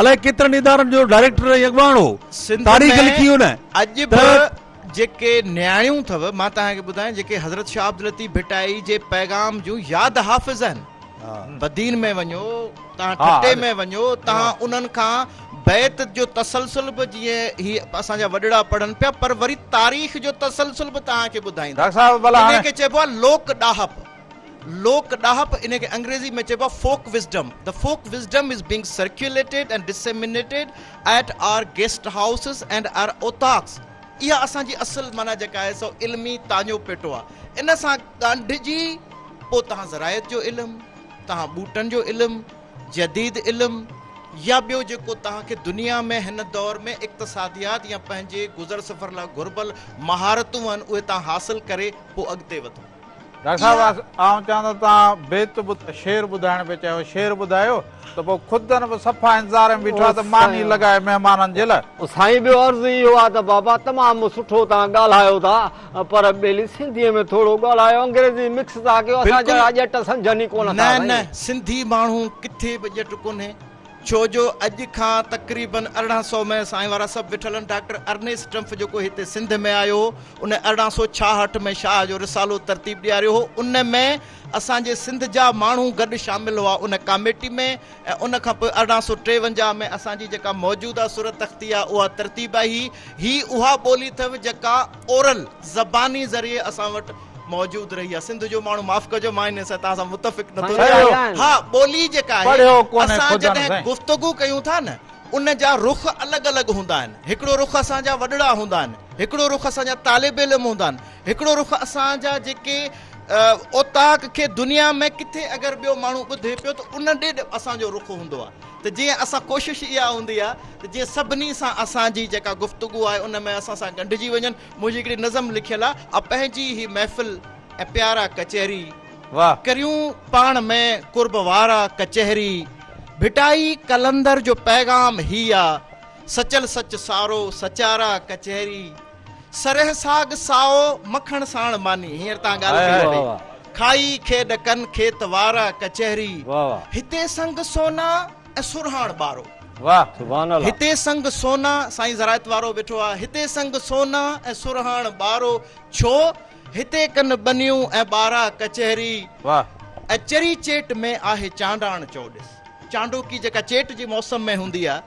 الائي ڪيترن ادارن جو ڊائريڪٽر ۽ اڳواڻ هو تاريخ لکي هن اڄ به جيڪي نياڻيون اٿو مان توهان کي ٻڌايان جيڪي حضرت شاهه عبداللطيف ڀٽائي جي پيغام جون ياد حافظ آهن بدين ۾ وڃو توهان ٺٽي ۾ وڃو توهان انهن کان بيت جو تسلسل به جيئن هي اسان جا وڏڙا پڙهن پيا پر وري تاريخ جو تسلسل به توهان کي ٻڌائيندا. ڊاڪٽر صاحب ڀلا انهي هاڻي. کي چئبو آهي لوڪ ڏاهپ. لوڪ ڏاهپ انهي کي انگريزي ۾ چئبو آهي folk wisdom. The folk wisdom is being circulated and disseminated at our guest houses and our otaaks. اها اسان جي اصل معنيٰ جيڪا آهي سو علمي تاڃو پيٽو آهي. ان سان ڳانڍجي پوء توهان زراعت جو علم، توهان ٻوٽن جو علم، جديد علم يا ٻيو جيڪو توهان کي دنيا ۾ هن دور ۾ اقتصاديات يا پنهنجي گذر سفر لاء گهربل مهارتون آهن اهي توهان حاصل ڪري پوء اڳتي وڌو. ڊاڪٽر صاحب آئون چوان ٿو توهان بيت شعر ٻڌائڻ پئي چاهيو شعر ٻڌايو ته پوء خودن به صفا انتظار ۾ بيٺو آهي ته ماني لڳائي مهمانن جي لاء. سائين ٻيو عرض اهو آهي ته بابا تمام سٺو توهان ڳالهايو ٿا پر ٻيلي سنڌيء ۾ ٿورو ڳالهايو انگريزي مڪس ٿا ڪيو اسان جهڙا ڄٽ سمجهن ئي ڪونه ٿا نه سائين. نه سنڌي ماڻهو ڪٿي به ڄٽ ڪونهي ڇو جو اڄ کان تقريبن 1800 ۾ سائين وارا سڀ ويٺل آهن ڊاڪٽر ارنيسٽ ٽرمف جيڪو هتي سنڌ ۾ آيو هو ان 1866 ۾ شاهه جو رسالو ترتيب ڏياريو هو ان ۾ اسان جي سنڌ جا ماڻهو گڏ شامل هئا ان ڪاميٽي ۾ ۽ ان کان پوء 1853 ۾ اسان جي جيڪا موجوده صورت تختي آهي اها ترتيب آهي. هي اها ٻولي اٿو جيڪا اورل، زباني، ذريعي اسان وٽ موجود رهي آهي. سنڌ جو ماڻهو معاف ڪجو مان ان سان توهان سان متفق نٿو ٿيان. ها ٻولي جيڪا آهي اسان جڏهن گفتگو ڪيون ٿا نه ان جا رخ الڳ الڳ هوندا آهن. هڪڙو رخ اسان جا وڏڙا هوندا آهن، هڪڙو رخ اسان جا طالب علم هوندا آهن، هڪڙو رخ اسان جا جيڪي اوطاق کي دنيا ۾ ڪٿي اگر ٻيو ماڻهو ٻڌي پيو ته ان ڏي اسان جو رخ هوندو آهي ته جيئن اسان ڪوشش اها هوندي آهي ته جيئن سڀني سان اسان جي جيڪا گفتگو آهي ان ۾ اسان سان ڳنڍجي وڃن. منهنجي هڪڙي نظم لکيل آهي آ پنهنجي هي محفل ۽ پيارا ڪچهري ڪريون پاڻ ۾ قرب وارا ڪچهري ڀٽائي قلندر جو پيغام هي آ سچل سچ سارو سچارا ڪچهري سرهه ساڳ سائو مکڻ ساڻ ماني هينئر تان ڳالهه ڪئي پئي کائي کيڏ ڪن کيت وارا ڪچهري هتي سنگ سونا ۽ سرهاڻ ٻارو هتي سنگ سونا سائين زراعت وارو ويٺو آ هتي سنگ سونا ۽ سرهاڻ ٻارو ڇو هتي ڪن ٻنيون ۽ ٻارا ڪچهري ۽ چري چيٽ ۾ آهي چانڊاڻ چوڏس چانڊوڪي جيڪا چيٽ جي موسم ۾ هوندي آ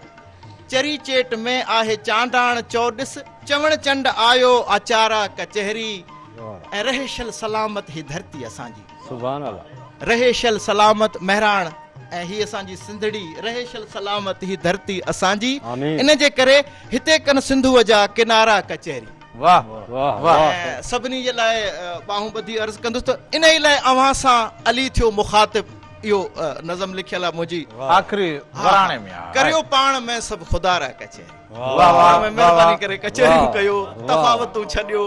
چري چيٽ ۾ آهي چانڊاڻ چوڏس، چوڻ چنڊ آيو آچارا ڪچهري ۽ رهي شل سلامت هي ڌرتي اسان جي. سبحان الله. رهي شل سلامت مهراڻ ۽ هي اسان جي سنڌڙي رهي شل سلامت هي ڌرتي اسان جي ان جي ڪري هتي ڪن سنڌوء جا ڪنارا ڪچهري. واه واه. ۽ سڀني جي لاء ٻانهون ٻڌي عرض ڪندس ته انهي لاء اوهان سان علي ٿيو مخاطب. اهو نظم لکيل آهي منهنجي. آخري وراڻي ۾ آهي. ڪريو پاڻ ۾ سڀ خدا را ڪچهري. پاڻ ۾ مهرباني ڪري ڪچهريون ڪيو، تفاوتون ڇڏيو،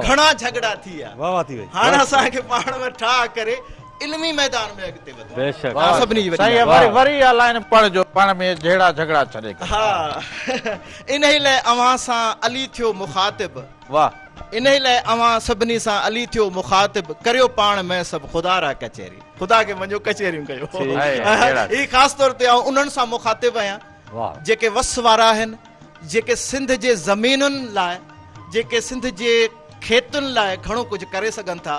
گهڻا جهڳڙا ٿي ويا. هاڻ اسان کي پاڻ ۾ ٺاهه ڪري علمي ميدان ۾ اڳتي وڌڻو آهي. توهان سڀني جي وڏي سائين وري وري اها لائين پڙهجو پاڻ ۾ جهيڙا جهڳڙا ڇڏي ڪري. ها انهي لاء اوهان سان علي ٿيو مخاطب. واه. انهي لاء اوهان سڀني سان علي ٿيو مخاطب، ڪريو پاڻ ۾ سڀ خدا را ڪچهري. خدا کي مڃو ڪچهريون ڪيو. هي خاص طور تي آئون انهن سان مخاطب آهيان جيڪي وس وارا آهن، جيڪي سنڌ جي زمينن لاء، جيڪي سنڌ جي کيتن لاء گهڻو ڪجهه ڪري سگهن ٿا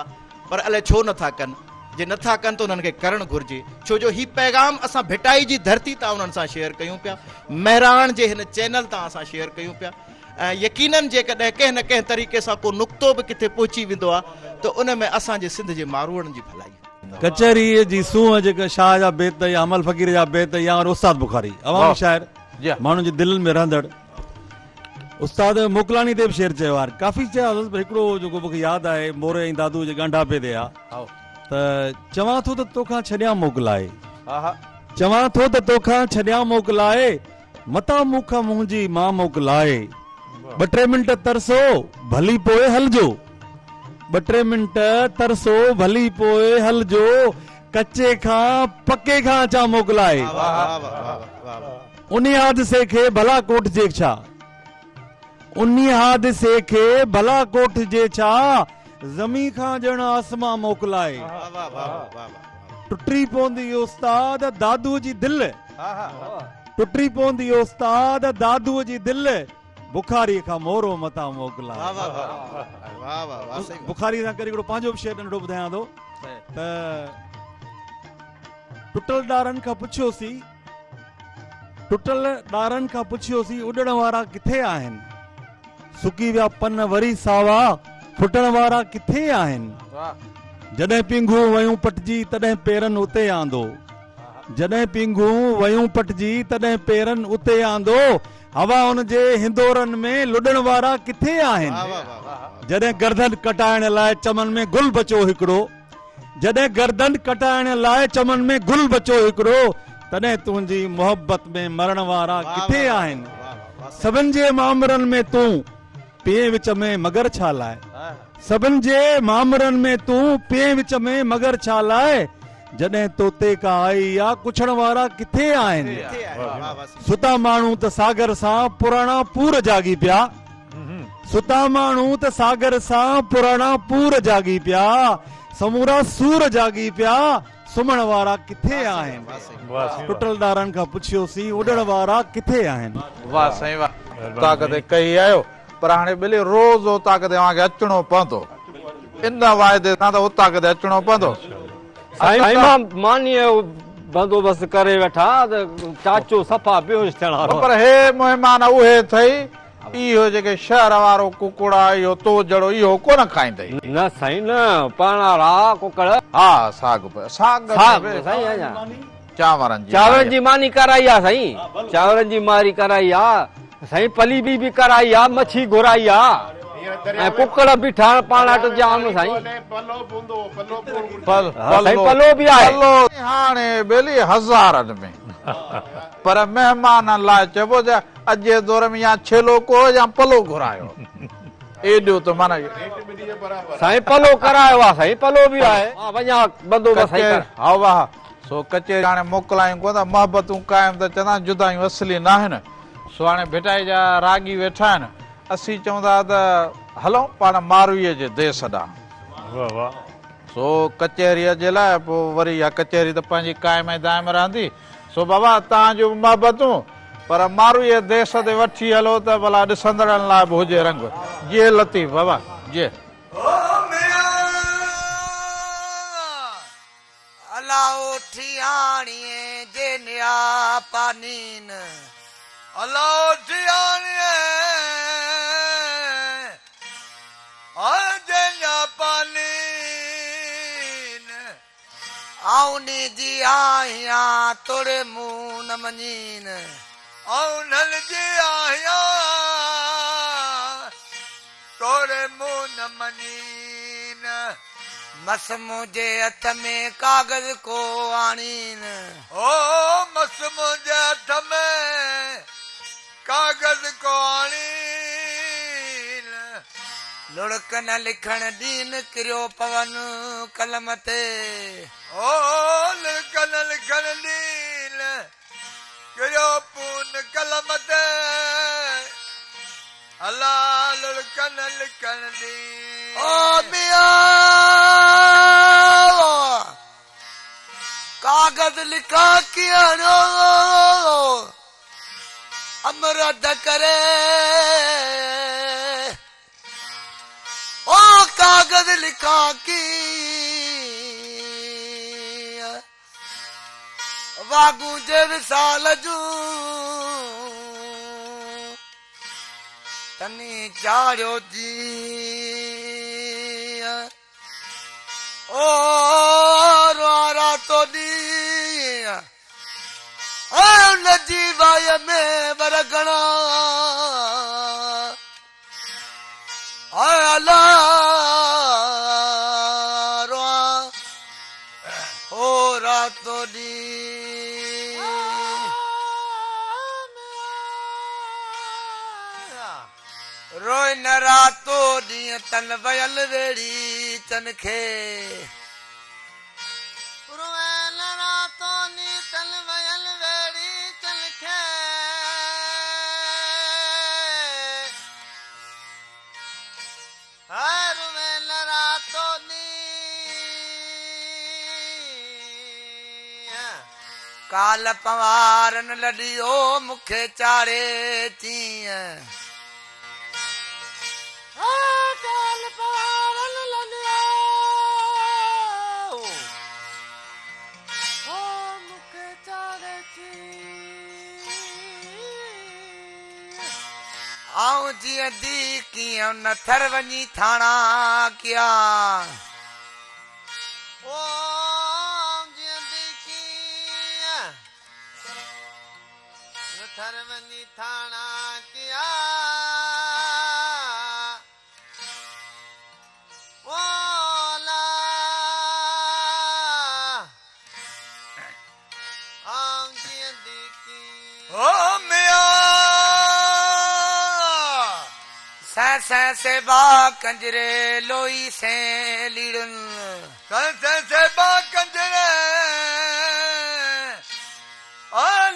پر الائي ڇو نٿا ڪن. جي نٿا ڪن ته انهن کي ڪرڻ گهرجي، ڇو جو هي پيغام اسان ڀٽائي جي ڌرتي تان انهن سان شيئر ڪيون پيا، مهراڻ جي هن چينل تان اسان شيئر ڪيون پيا ۽ يقينن جيڪڏهن ڪنهن نه ڪنهن طريقي سان ڪو نقطو به ڪٿي پهچي ويندو آهي ته ان ۾ اسان جي سنڌ جي ماروئڙن جي ڀلائي. ڪچهريء جي سونهن جيڪا شاهه جا بيت يا حمل فقير جا بيت يا وري استاد بخاري عوامي شاعر ماڻهن جي دلين ۾ رهندڙ استاد موڪلاڻي تي به شعر چيو آهي ڪافي چيا اٿس پر هڪڙو جيڪو مونکي ياد آهي موري ۽ دادو جي ڳانڍاپي تي آ ته چوان ٿو ته توکان ڇڏيان موڪلائي چوان ٿو ته توکان ڇڏيان موڪلائي متان مون کان منهنجي مان موڪلائي ٻه ٽي منٽ ترسو ڀلي پوء هلجو ٻه ٽي منٽ ترسو ڀلي پوء هلجو ڪچي کان پڪي کان اچان موڪلائي انهي حادثي کي ڀلا ڪوٺجي ڇا انهي حادثي کي ڀلا ڪوٺجي ڇا زمين کان ڄڻ آسمان موڪلائي ٽٽي پوندي استاد دادوء جي دل ٽٽي پوندي استاد دادوء جي دل بخاريء کان مورو متان موڪلائي. بخاريء سان ڪري هڪڙو پنهنجو به شعر ننڍڙو ٻڌايان ٿو ته ٽٽل ڏارن کان پڇيوسين ٽٽل ڏارن کان پڇيوسين اڏڻ وارا ڪٿي آهن سڪي ويا پن وري ساوا ڦٽڻ وارا ڪٿي آهن جڏهن پينگهون ويون پٽجي تڏهن پيرن اتي آندو جڏهن پينگهون ويون پٽجي تڏهن پيرن اتي آندو هوا ان جي هندورن ۾ لڏڻ وارا ڪٿي آهن جڏهن گردن ڪٽائڻ لاء چمن ۾ گل بچو هڪڙو جڏهن گردن ڪٽائڻ لاء چمن ۾ گل بچو هڪڙو تڏهن تنهنجي محبت ۾ مرڻ وارا ڪٿي آهن سڀن جي مامرن ۾ تون پئين وچ ۾ مگر ڇا لاء سڀن جي مامرن ۾ تون پئين وچ ۾ مگر ڇا لاء جڏهن توتي ڪا آئي آ ڪڇڻ وارا ڪٿي آهن ستا ماڻهو ته ساگر سان پراڻا پور جاڳي پيا ستا ماڻهو ته ساگر سان پراڻا پور جاڳي پيا سمورا سور جاڳي پيا سمهڻ وارا ڪٿي آهن ٽٽل ڏارن کان پڇيوسين اڏڻ وارا ڪٿي آهن. واه سائين واه اوطاق تي ڪهي آيو پر هاڻي ٻلي روز اوطاق تي اوهان کي اچڻو پوندو ان واعدي سان ته اوطاق تي اچڻو پوندو. سائين مان مانيء جو بندوبست ڪري ويٺا ته چاچو صفا بيهوش ٿيڻ وارو آهي. پر هي مهمان اهي اٿئي اهو جيڪي شهر وارو ڪڪڙ آ اهو تو جهڙو اهو ڪونه کائيندئي. نه سائين نه پاڻ وارا ڪڪڙ. ها ساڳ به ساڳ به سائين اڃا چانورن جي چانورن جي ماني ڪرائي آ سائين چانورن جي ماني ڪرائي آ سائين پلي به ڪرائي آ مڇي گهرائي آ ۽ ڪڪڙ به ٺاهڻ پاڻ وٽ جام سائين سائين پلو به آهي. پلو هاڻي ٻيلي هزارن ۾ پر مهمانن لاء چئبو ته اڄ جي دور ۾ يا ڇيلو ڪوهه يا پلو گهرايو ايڏو ته معنيٰ. سائين پلو ڪرايو آ سائين پلو به آهي مان وڃان بندوبست سائين ڪر. ها واهه سو ڪچهري هاڻي موڪلايون ڪونه ٿا محبتون قائم ته چوندا آهن جدايون اصلي ناهن سو هاڻي ڀٽائي جا راڳي ويٺا آهن اسين چون ٿا ته هلون پاڻ مارويء جي ديس ڏانهن. واهه واهه. سو ڪچهريء جي لاء پوء وري اها ڪچهري ته پنهنجي قائم ۽ دائم رهندي. سو بابا توهان جون محبتون پر مارويء ديس تي وٺي هلو ته ڀلا ڏسندڙن لاء به هجي رنگ. جيئي لطيف بابا جيئي. الا اوٺياڻيء جي نياپا نين. الا اوٺياڻيء جي نياپا نين. آئون جي آهيان توڙي مون نه مڃين. آئون جي آهيان توڙي مون نه مڃين. مس منهنجي هٿ ۾ ڪاغذ ڪو آڻين. او مس منهنجي هٿ ۾ ڪاغذ ڪو آڻين. لڙڪ نه لکڻ ڏين ڪريو پون قلم تي. او لڙڪ نه لکڻ ڏين ڪريو پون قلم تي. الا لڙڪ نه لڪڻ ڏين. او ميان ڪاغذ لکان ڪيئن امرد ڪري او ڪاغذ لکان ڪيئن واڳون جي وصال جون تني چاڙهيو جيئن او روئان راتو ڏينهن ان جي وائي ۾ ور گهڻا الا روئان او راتو ڏينهن. روئي نه راتو ڏينهن تن ويل ويڙهيچن کي. روئي نه راتو ڏينهن تن ويل ويڙهيچن کي. هاء روئي نه راتو ڏينهن. ڪالهه پنوهارن لڏيو مون کي چاڙهي چيئن. هاء ڪالهه پنوهارن لڏيو مون کي چاڙهي چيئن. آئون جيئندي ڪيئن ان ٿر وڃي ٿاڻا ڪيان. او آئون جيئندي ڪيئن ان ٿر وڃي ٿاڻا ڪيان. او الا آئون جيئندي ڪيئن. او ميان. سين سين سيبا ڪنجري لوئي سين ليڙن. سين سين سيبا ڪنجري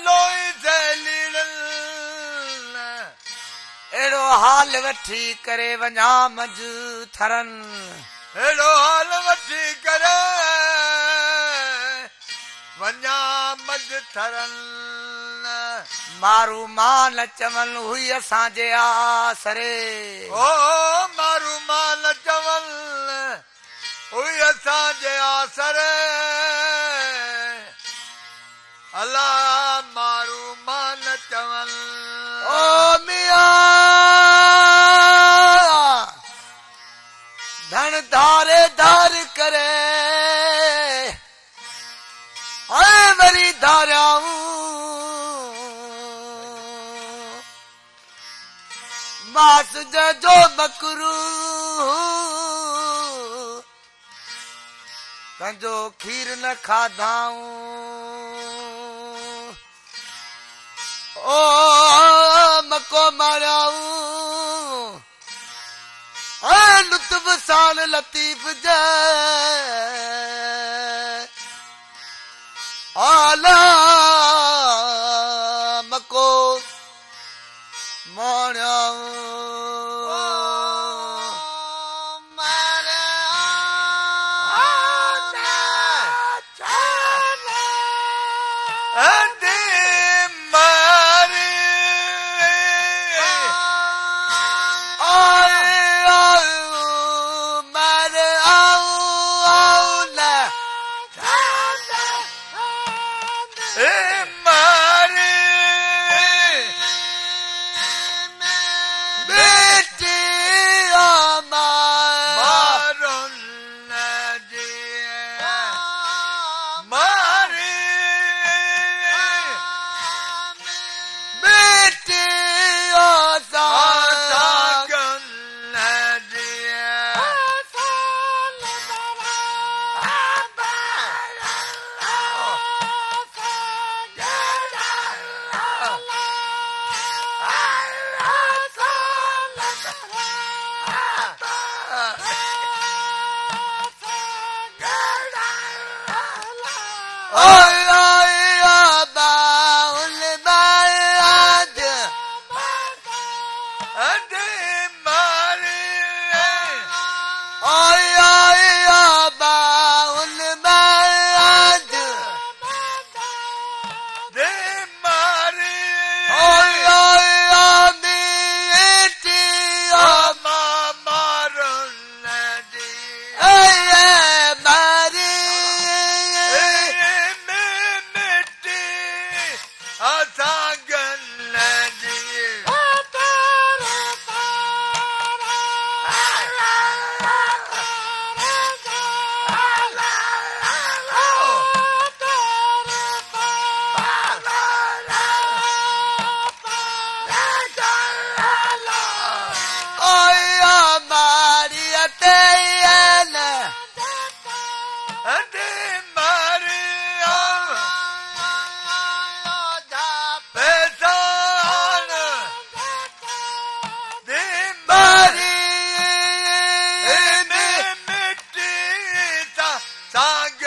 لوئي سين ليڙن. اهڙو حال وٺي ڪري وڃان منجهه ٿرن. اهڙو حال وٺي ڪري وڃان منجهه ٿرن. مارو مان نه چون هئي اسان جي آسري. او مارو مان نه چون هئي اسان جي آسري. الا مارو مان نه چون. او ميان ڌڻ ڌاري ڌار ڪري ۽ وري ڌاريائون ماس جو مڪروه پنهنجو کير نه کاڌائون او مڪو ماريائون ۽ لطف ساڻ لطيف جي الا مڪو ماڻيائون. مٽي سان سانگ.